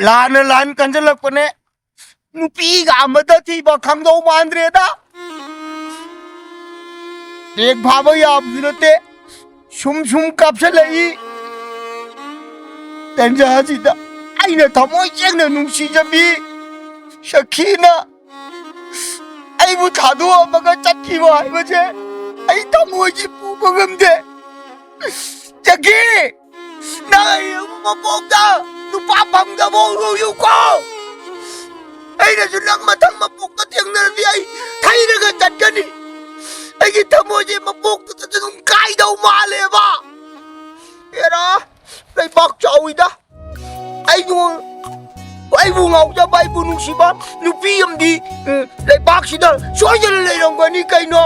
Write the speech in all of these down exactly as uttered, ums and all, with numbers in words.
ꯂꯥꯟꯅ ꯂꯥꯟ ꯀꯟꯖꯜꯂꯛꯄꯅꯦ꯫ ꯅꯨꯄꯤꯒ ꯑꯃꯗ ꯊꯤꯕ ꯈꯪꯗꯧ ꯃꯥꯟꯗ꯭ꯔꯦꯗ꯫ ꯇꯦꯛ ꯐꯥꯕ ꯌꯥꯕꯁꯨ ꯅꯠꯇꯦ꯫ ꯁꯨꯝ ꯁꯨꯝ ꯀꯥꯞꯁꯤꯜꯂꯛꯏ꯫ ꯇꯟꯖꯥꯁꯤꯗ ꯑꯩꯅ ꯊꯃꯣꯏ ꯁꯦꯡꯅ ꯅꯨꯡꯁꯤꯖꯕꯤ ꯁꯈꯤꯅ ꯑꯩꯕꯨ ꯊꯥꯗꯣꯛꯑꯝꯃꯒ ꯆꯠꯈꯤꯕ ꯍꯥꯏꯕꯁꯦ ꯑꯩ ꯊꯃꯣꯏꯁꯤ ꯄꯨꯕ ꯉꯝꯗꯦ꯫ ꯁꯈꯤ! ꯅꯪ ꯍꯌꯦꯡ ꯃꯄꯣꯛꯇ ꯅꯨꯄꯥ ꯐꯪꯗꯕ ꯑꯣꯏꯔꯣꯏꯌꯨꯀꯣ꯫ ꯑꯩꯅꯁꯨ ꯅꯪ ꯃꯊꯪ ꯃꯄꯣꯛꯇ ꯊꯦꯡꯅꯔꯗꯤ ꯑꯩ ꯊꯩꯔꯒ ꯆꯠꯀꯅꯤ꯫ ꯑꯩꯒꯤ ꯊꯃꯣꯏꯁꯦ ꯃꯄꯣꯛꯇꯨꯗ ꯑꯗꯨꯝ ꯀꯥꯏꯗꯧ ꯃꯥꯜꯂꯦꯕ꯫ ꯑꯦꯔꯥ, ꯂꯩꯕꯥꯛ ꯆꯥꯎꯏꯗ꯫ ꯑꯩꯕꯨ, ꯑꯩꯕꯨ ꯉꯥꯎꯖꯕ, ꯑꯩꯕꯨ ꯅꯨꯡꯁꯤꯕ ꯅꯨꯄꯤ ꯑꯃꯗꯤ, ꯎꯝ, ꯂꯩꯕꯥꯛꯁꯤꯗ ꯁꯣꯏꯗꯅ ꯂꯩꯔꯝꯒꯅꯤ ꯀꯩꯅꯣ꯫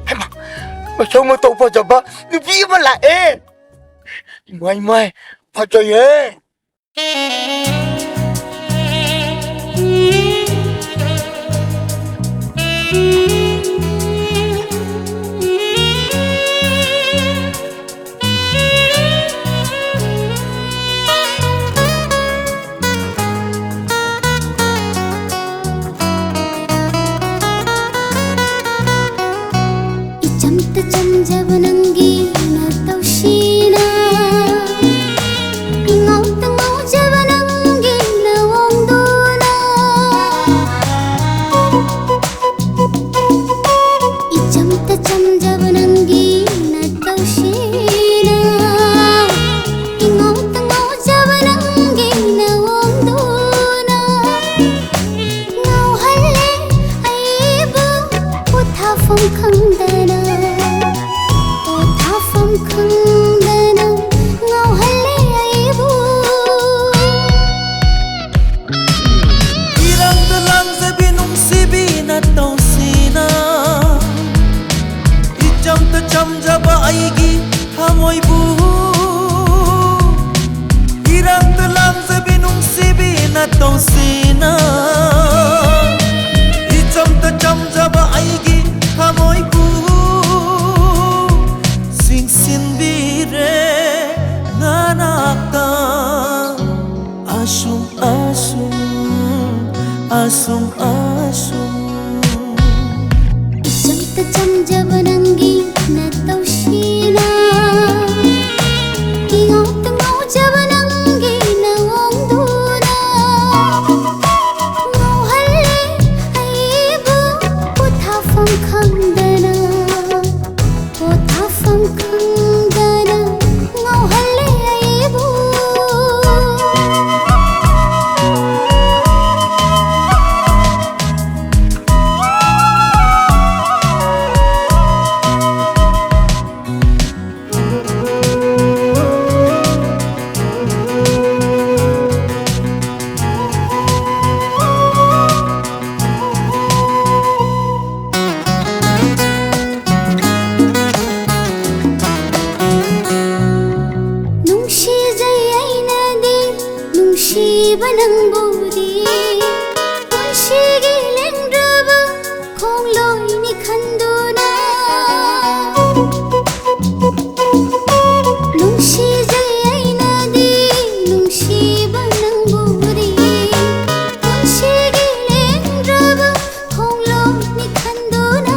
ꯍꯩꯃꯥ, ꯃꯁꯛ ꯃꯇꯧ ꯐꯖꯕ ꯅꯨꯄꯤ ꯑꯃ ꯂꯥꯛꯑꯦ꯫ ꯏꯃꯥꯏ, ꯏꯃꯥꯏ, ꯐꯖꯩꯌꯦ꯫ ꯏꯆꯝꯇ ꯆꯝꯖꯕ ꯅꯪꯒꯤ ꯅꯇꯧꯁꯤꯅ, ꯏꯉꯧꯇ ꯉꯧꯖꯕ ꯅꯪꯒꯤ ꯅꯑꯣꯡꯗꯨꯅ, ꯅꯥꯛꯇ ꯑꯁꯨꯝ ꯑꯁꯨꯝ, ꯑꯁꯨꯝ ꯑꯁꯨꯝ꯫ ꯏꯆꯝꯇ ꯆꯝꯖꯕ ꯅꯪꯒꯤ ꯅꯇꯧꯁꯤꯅ, ꯏꯉꯥꯎꯇ ꯉꯥꯎꯖꯕ ꯅꯪꯒꯤ ꯅꯑꯣꯡꯗꯨꯅ ꯉꯥꯎꯍꯜꯂꯦ ꯑꯩꯕꯨ ꯄꯣꯊꯥꯐꯝ ꯈꯪꯗꯅ꯫ ꯄꯣꯊꯥꯐꯝ ꯈꯪꯗꯅ ꯉꯥꯎꯍꯜꯂꯦ ꯑꯩꯕꯨ꯫ ꯅꯨꯡꯁꯤꯖꯩ ꯑꯩꯅꯗꯤ ꯅꯨꯡꯁꯤꯕ ꯅꯪꯕꯨꯗꯤ, ꯄꯨꯟꯁꯤꯒꯤ ꯂꯦꯡꯗ꯭ꯔꯕ ꯈꯣꯡꯂꯣꯏꯅꯤ ꯈꯟꯗꯨꯅ꯫ ꯅꯨꯡꯁꯤꯖꯩ ꯑꯩꯅꯗꯤ ꯅꯨꯡꯁꯤꯕ ꯅꯪꯕꯨꯗꯤ, ꯄꯨꯟꯁꯤꯒꯤ ꯂꯦꯡꯗ꯭ꯔꯕ ꯈꯣꯡꯂꯣꯏꯅꯤ ꯈꯟꯗꯨꯅ꯫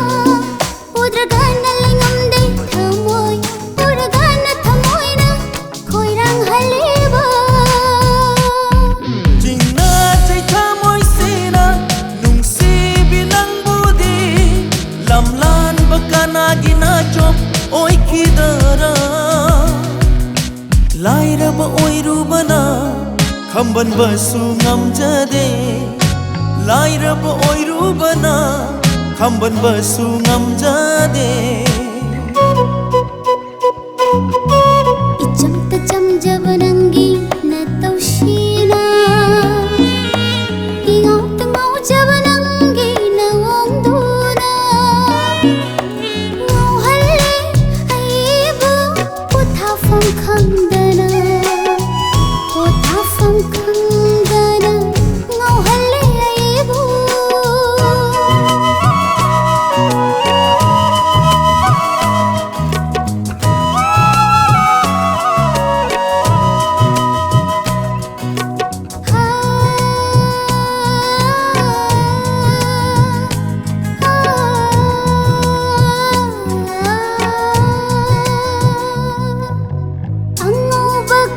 ꯎꯗ꯭ꯔꯒꯅ ꯂꯩꯉꯝꯗꯦ ꯊꯃꯣꯏ, ꯎꯔꯒꯅ ꯊꯃꯣꯏꯅ ꯈꯣꯏꯔꯥꯡꯍꯜꯂꯤꯕ꯫ ꯆꯤꯡꯅꯖꯩ ꯊꯃꯣꯏꯁꯤꯅ ꯅꯨꯡꯁꯤꯕꯤ ꯅꯪꯕꯨꯗꯤ, ꯂꯝꯂꯥꯟꯕ ꯀꯅꯥꯒꯤ ꯅꯥꯆꯣꯝ ꯑꯣꯏꯈꯤꯗꯔ? ꯂꯥꯏꯔꯕ ꯑꯣꯏꯔꯨꯕꯅ ꯈꯝꯕꯟꯕꯁꯨ ꯉꯝꯖꯗꯦ, ꯂꯥꯏꯔꯕ ꯑꯣꯏꯔꯨꯕꯅ ꯈꯝꯕꯟꯕꯁꯨ ꯉꯝꯖꯗꯦ꯫ ꯏꯆꯝꯇ ꯆꯝꯖꯕ ꯅꯪꯒꯤ ꯅꯇꯧꯁꯤꯅ, ꯏꯉꯥꯎꯇ ꯉꯥꯎꯖꯕ ꯅꯪꯒꯤ ꯅꯑꯣꯡꯗꯨꯅ ꯉꯥꯎꯍꯜꯂꯦ ꯑꯩꯕꯨ ꯄꯣꯊꯥꯐꯝ ꯈꯪꯗꯅ, ꯄꯣꯊꯥꯐꯝ ꯈꯪꯗꯅ ꯉꯥꯎꯍꯜꯂꯦ ꯑꯩꯕꯨ꯫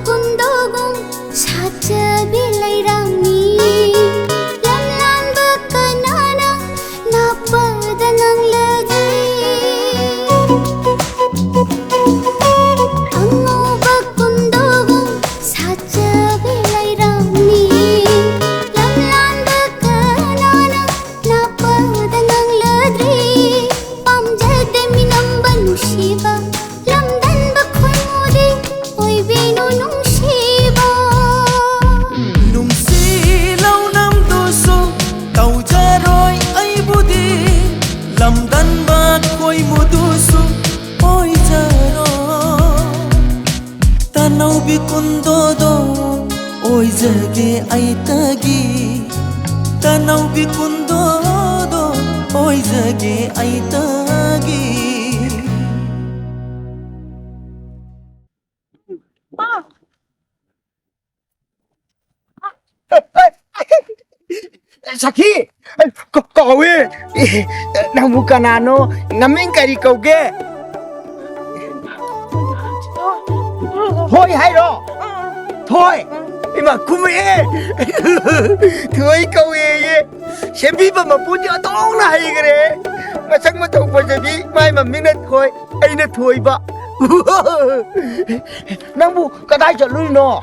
ꯀꯨꯟꯗꯣꯒꯨꯝ ꯁꯥꯠꯆꯕꯤ ꯂꯩꯔꯥꯡꯅꯤ꯫ ꯂꯝꯂꯥꯟꯕ ꯀꯅꯥꯅ ꯅꯥꯄꯗ ꯉꯥꯡꯂꯒꯦ? ꯑꯉꯧꯕ ꯀꯨꯟꯗꯣꯒꯨꯝ ꯁꯥꯠꯆꯕꯤ ꯂꯩꯔꯥꯡꯅꯤ꯫ ꯂꯝꯂꯥꯟꯕ ꯀꯅꯥꯅ ꯅꯥꯄꯗ ꯉꯥꯡꯂꯗ꯭ꯔꯤ? ꯄꯥꯝꯖꯗꯦ ꯃꯤꯅꯝꯕ ꯅꯨꯡꯁꯤꯕ, ꯂꯝꯗꯟꯕ ꯈꯣꯏꯃꯨꯗꯤ ꯑꯣꯏꯕꯤꯅꯨ ꯅꯨꯡꯁꯤꯕ꯫ ꯅꯨꯡꯁꯤ ꯂꯧꯅꯝꯗꯨꯁꯨ ꯇꯧꯖꯔꯣꯏ ꯑꯩꯕꯨꯗꯤ, ꯂꯝꯗꯟꯕ ꯈꯣꯏꯃꯨꯗꯨꯁꯨ ꯑꯣꯏꯖꯔꯣꯏ꯫ ꯇꯅꯧꯕꯤ ꯀꯨꯟꯗꯣꯗꯣ ꯑꯣꯏꯖꯒꯦ ꯑꯩꯇꯒꯤ, ꯇꯅꯧꯕꯤ ꯀꯨꯟꯗꯣꯗꯣ ꯑꯣꯏꯖꯒꯦ ꯑꯩꯇꯒꯤ꯫ ꯁꯈꯤ, ꯀ-, ꯀꯧꯏ꯫ ꯅꯪꯕꯨ ꯀꯅꯥꯅꯣ? ꯅꯃꯤꯡ ꯀꯔꯤ ꯀꯧꯒꯦ? ꯊꯣꯏ ꯍꯥꯏꯔꯣ? ꯊꯣꯏ꯫ ꯏꯃꯥ, ꯀꯨꯝꯃꯛꯑꯦ꯫ ꯊꯣꯏ ꯀꯧꯋꯦꯌꯦ꯫ ꯁꯦꯝꯕꯤꯕ ꯃꯄꯨꯗꯤ ꯑꯣꯟꯊꯣꯛꯅ ꯍꯩꯈ꯭ꯔꯦ꯫ ꯃꯁꯛ ꯃꯇꯧ ꯐꯖꯕꯤ, ꯃꯥꯏ ꯃꯃꯤꯡꯅ ꯊꯣꯏ, ꯑꯩꯅ ꯊꯣꯏꯕ꯫ ꯅꯪꯕꯨ ꯀꯗꯥꯏ ꯆꯠꯂꯨꯏꯅꯣ?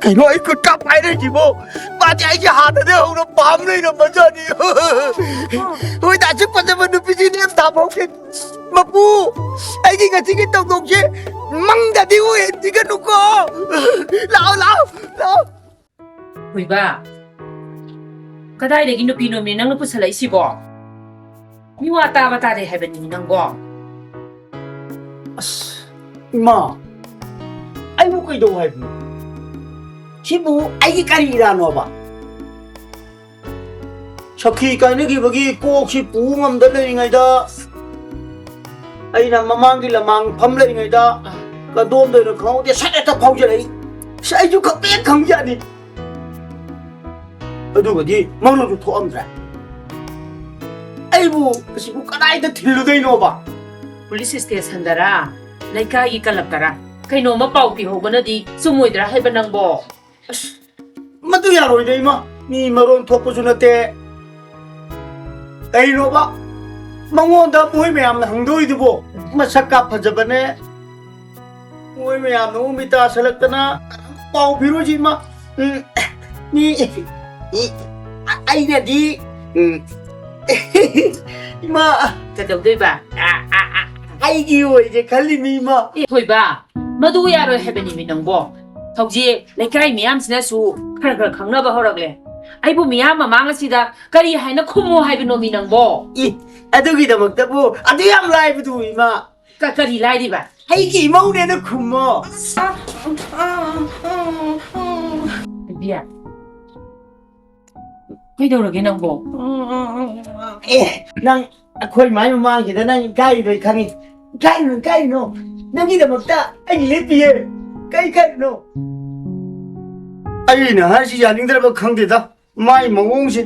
ꯀꯩꯅꯣ ꯑꯩ ꯈꯨꯠ ꯀꯥ ꯄꯥꯏꯔꯛꯏꯁꯤꯕꯣ? ꯃꯥꯗꯤ ꯑꯩꯒꯤ ꯍꯥꯟꯅꯗꯒꯤ ꯍꯧꯅ ꯄꯥꯝ ꯂꯩꯔꯝꯕꯖꯥꯠꯅꯤ꯫ ꯍꯣꯏꯗ, ꯑꯁꯨꯛ ꯐꯖꯕ ꯅꯨꯄꯤꯁꯤ ꯅꯦꯝ ꯊꯥ ꯐꯥꯎꯁꯦ꯫ ꯃꯄꯨ, ꯑꯩꯒꯤ ꯉꯁꯤꯒꯤ ꯊꯧꯗꯣꯛꯁꯦ ꯃꯪꯗꯗꯤ ꯑꯣꯏꯍꯟꯕꯤꯒꯅꯨꯀꯣ꯫ ꯂꯥꯛꯑꯣ, ꯂꯥꯛꯑꯣ, ꯂꯥꯛꯑꯣ꯫ ꯍꯨꯏꯕ, ꯀꯗꯥꯏꯗꯒꯤ ꯅꯨꯄꯤꯅꯣꯃꯤ ꯅꯪꯅ ꯄꯨꯁꯜꯂꯛꯏꯁꯤꯕꯣ? ꯃꯤ ꯋꯥ ꯇꯥꯕ ꯇꯥꯗꯦ ꯍꯥꯏꯕꯅꯤ ꯅꯪꯕꯣ꯫ ꯑꯁ, ꯏꯃꯥ, ꯑꯩꯕꯨ ꯀꯩꯗꯧ ꯍꯥꯏꯕꯅꯣ? ꯁꯤꯕꯨ ꯑꯩꯒꯤ ꯀꯔꯤ ꯏꯔꯥꯅꯣꯕ? ꯁꯈꯤ ꯀꯥꯏꯅꯈꯤꯕꯒꯤ ꯀꯣꯛꯁꯤ ꯄꯨ ꯉꯝꯗ ꯂꯩꯔꯤꯉꯩꯗ, ꯑꯩꯅ ꯃꯃꯥꯡꯒꯤ ꯂꯃꯥꯡ ꯐꯝ ꯂꯩꯔꯤꯉꯩꯗ, ꯀꯗꯣꯝꯗꯩꯅꯣ ꯈꯪꯍꯧꯗꯦ, ꯁꯠ ꯍꯦꯛꯇ ꯐꯥꯎꯖꯔꯛꯏ꯫ ꯑꯁ, ꯑꯩꯁꯨ ꯈꯪꯄꯦꯟ ꯈꯪꯖꯅꯤ꯫ ꯑꯗꯨꯒꯗꯤ ꯃꯔꯨꯁꯨ ꯊꯣꯛꯑꯝꯗ꯭ꯔꯦ꯫ ꯑꯩꯕꯨ ꯑꯁꯤꯕꯨ ꯀꯗꯥꯏꯗ ꯊꯤꯜꯂꯨꯗꯣꯏꯅꯣꯕ? ꯄꯨꯂꯤꯁ ꯁ꯭ꯇꯦꯁꯟꯗꯔꯥ? ꯂꯩꯀꯥꯏꯒꯤ ꯀꯂꯕꯇꯔꯥ? ꯀꯩꯅꯣꯝꯃ ꯄꯥꯎ ꯄꯤꯍꯧꯕꯅꯗꯤ ꯆꯨꯝꯃꯣꯏꯗ꯭ꯔꯥ ꯍꯥꯏꯕ ꯅꯪꯕꯣ? ꯑꯁ, ꯃꯗꯨ ꯌꯥꯔꯣꯏꯗ, ꯏꯃꯥ꯫ ꯃꯤ ꯃꯔꯣꯟ ꯊꯣꯛꯄꯁꯨ ꯅꯠꯇꯦ꯫ ꯀꯩꯅꯣꯕ? ꯃꯉꯣꯟꯗ ꯃꯣꯏ ꯃꯌꯥꯝꯅ ꯍꯪꯗꯣꯏꯗꯨꯕꯣ? ꯃꯁꯛꯀ ꯐꯖꯕꯅꯦ꯫ ꯃꯣꯏ ꯃꯌꯥꯝꯅ ꯑꯃꯨꯛ ꯃꯤ ꯇꯥꯁꯜꯂꯛꯇꯅ ꯄꯥꯎ ꯄꯤꯔꯨꯁꯤ, ꯏꯃꯥ꯫ ꯎꯝ, ꯃꯤ, ꯃꯤ, ꯑꯩꯅꯗꯤ, ꯎꯝ, ꯏꯃꯥ, ꯀꯩꯗꯧꯗꯣꯏꯕ? ꯑꯩꯒꯤ ꯑꯣꯏꯁꯦ ꯈꯜꯂꯤꯃꯤ, ꯏꯃꯥ꯫ ꯑꯦ, ꯊꯣꯏꯕ, ꯃꯗꯨ ꯌꯥꯔꯣꯏ ꯍꯥꯏꯕꯅꯤꯃꯤ ꯅꯪꯕꯣ꯫ ꯍꯧꯖꯤꯛ ꯂꯩꯀꯥꯏ ꯃꯤꯌꯥꯝꯁꯤꯅꯁꯨ ꯈꯔ ꯈꯔ ꯈꯪꯅꯕ ꯍꯧꯔꯛꯂꯦ꯫ ꯑꯩꯕꯨ ꯃꯤꯌꯥꯝ ꯃꯃꯥꯡ ꯑꯁꯤꯗ ꯀꯔꯤ ꯍꯥꯏꯅ ꯈꯨꯝꯃꯣ ꯍꯥꯏꯕꯅꯣꯃꯤ ꯅꯪꯕꯣ? ꯏ, ꯑꯗꯨꯒꯤꯗꯃꯛꯇꯕꯨ ꯑꯗꯨ ꯌꯥꯝ ꯂꯥꯏꯕꯗꯨ, ꯏꯃꯥ꯫ ꯀ-, ꯀꯔꯤ ꯂꯥꯏꯔꯤꯕ? ꯑꯩꯒꯤ ꯏꯃꯧꯅꯦꯅ ꯈꯨꯝꯃꯣ꯫ ꯕꯤꯕꯤꯌꯥ, ꯀꯩꯗꯧꯔꯒꯦ ꯅꯪꯕꯣ? ꯑꯦ, ꯅꯪ ꯑꯩꯈꯣꯏ ꯃꯥꯏ ꯃꯃꯥꯡꯁꯤꯗ ꯅꯪ ꯏꯀꯥꯏꯔꯤꯗꯣ ꯑꯩ ꯈꯪꯉꯤ꯫ ꯏꯀꯥꯏꯔꯨꯅꯨ, ꯏꯀꯥꯏꯔꯨꯅꯨ꯫ ꯅꯪꯒꯤꯗꯃꯛꯇ ꯑꯩ ꯂꯦꯞꯄꯤꯌꯦ꯫ ꯀꯩ ꯏꯀꯥꯏꯔꯨꯅꯣ? ꯑꯩꯅ ꯍꯥꯏꯔꯤꯁꯤ ꯌꯥꯅꯤꯡꯗ꯭ꯔꯕ ꯈꯪꯗꯦꯗ꯫ ꯃꯥꯏ ꯃꯑꯣꯡꯁꯦ,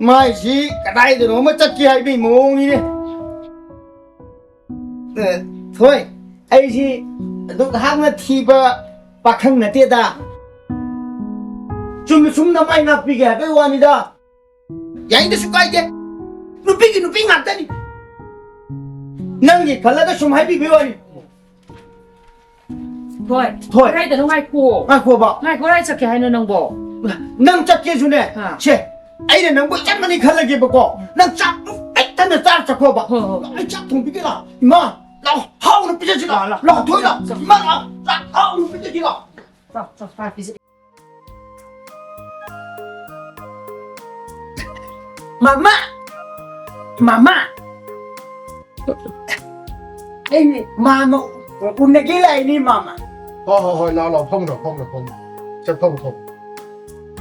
ꯃꯥꯏꯁꯤ ꯀꯗꯥꯏꯗꯅꯣ ꯑꯃ ꯆꯠꯀꯦ ꯍꯥꯏꯕꯒꯤ ꯃꯑꯣꯡꯅꯤꯅꯦ꯫ ꯑꯦ, ꯊꯣꯏ, ꯑꯩꯁꯤ ꯑꯗꯨꯛ ꯍꯥꯛꯅ ꯊꯤꯕ ꯄꯥꯈꯪ ꯅꯠꯇꯦꯗ꯫ ꯆꯨꯝꯅ ꯁꯨꯝ ꯅꯃꯥꯏ ꯉꯥꯛꯄꯤꯒꯦ ꯍꯥꯏꯕꯒꯤ ꯋꯥꯅꯤꯗ꯫ ꯌꯥꯏꯗꯁꯨ ꯀꯥꯏꯗꯦ꯫ ꯅꯨꯄꯤꯒꯤ ꯅꯨꯄꯤ ꯉꯥꯛꯇꯅꯤ꯫ ꯅꯪꯒꯤ ꯈꯜꯂꯒ ꯁꯨꯝ ꯍꯥꯏꯕꯤꯕꯒꯤ ꯋꯥꯅꯤ꯫ ꯍꯣꯏ꯫ ꯍꯣꯏ꯫ ꯀꯗꯥꯏꯗꯅꯣ ꯉꯥꯏꯈꯨꯑꯣ꯫ ꯉꯥꯏꯈꯣꯕ꯫ ꯉꯥꯏꯈꯣ, ꯀꯗꯥꯏ ꯆꯠꯀꯦ ꯍꯥꯏꯅꯣ ꯅꯪꯕꯣ? ꯅꯪ ꯆꯠꯀꯦꯁꯨꯅꯦ꯫ ꯑꯥ꯫ ꯁꯦ, ꯑꯩꯅ ꯅꯪꯕꯨ ꯏꯆꯝ ꯑꯅꯤ ꯈꯜꯂꯒꯦꯕꯀꯣ꯫ ꯅꯪ ꯆꯥꯛ ꯄꯤꯛ ꯊꯟꯅ ꯆꯥꯔ ꯆꯠꯈꯣꯕ꯫ ꯍꯣꯏ, ꯍꯣꯏ꯫ ꯑꯩ ꯆꯥꯛ ꯊꯣꯡꯕꯤꯒꯦ ꯂꯥꯛꯑꯣ꯫ ꯏꯃꯥ, ꯂꯥꯛꯑꯣ, ꯍꯥꯎꯅ ꯄꯤꯖꯁꯤ ꯂꯥꯛꯑꯣ꯫ ꯂꯥꯛꯑꯣ, ꯊꯣꯏ ꯂꯥꯛꯑꯣ꯫ ꯏꯃꯥ, ꯂꯥꯛꯑꯣ, ꯆꯥꯛ ꯍꯥꯎꯅ ꯄꯤꯖꯁꯤ ꯂꯥꯛꯑꯣ꯫ ꯆꯥꯛ, ꯆꯥꯛ, ꯆꯥꯛ ꯄꯤꯖ- ꯃꯃꯥ! ꯃꯃꯥ! ꯑꯩꯅꯦ, ꯃꯥꯃ, ꯎꯅꯒꯦ ꯂꯥꯛꯏꯅꯤ, ꯃꯥꯃ꯫ ꯍꯣꯏ, ꯍꯣꯏ, ꯍꯣꯏ, ꯂꯥꯛꯑꯣ, ꯂꯥꯛꯑꯣ, ꯐꯝꯃꯨ, ꯐꯝꯃꯨ, ꯐꯝꯃꯨ꯫ ꯁꯦ, ꯐꯝꯃꯨ, ꯐꯝꯃꯨ꯫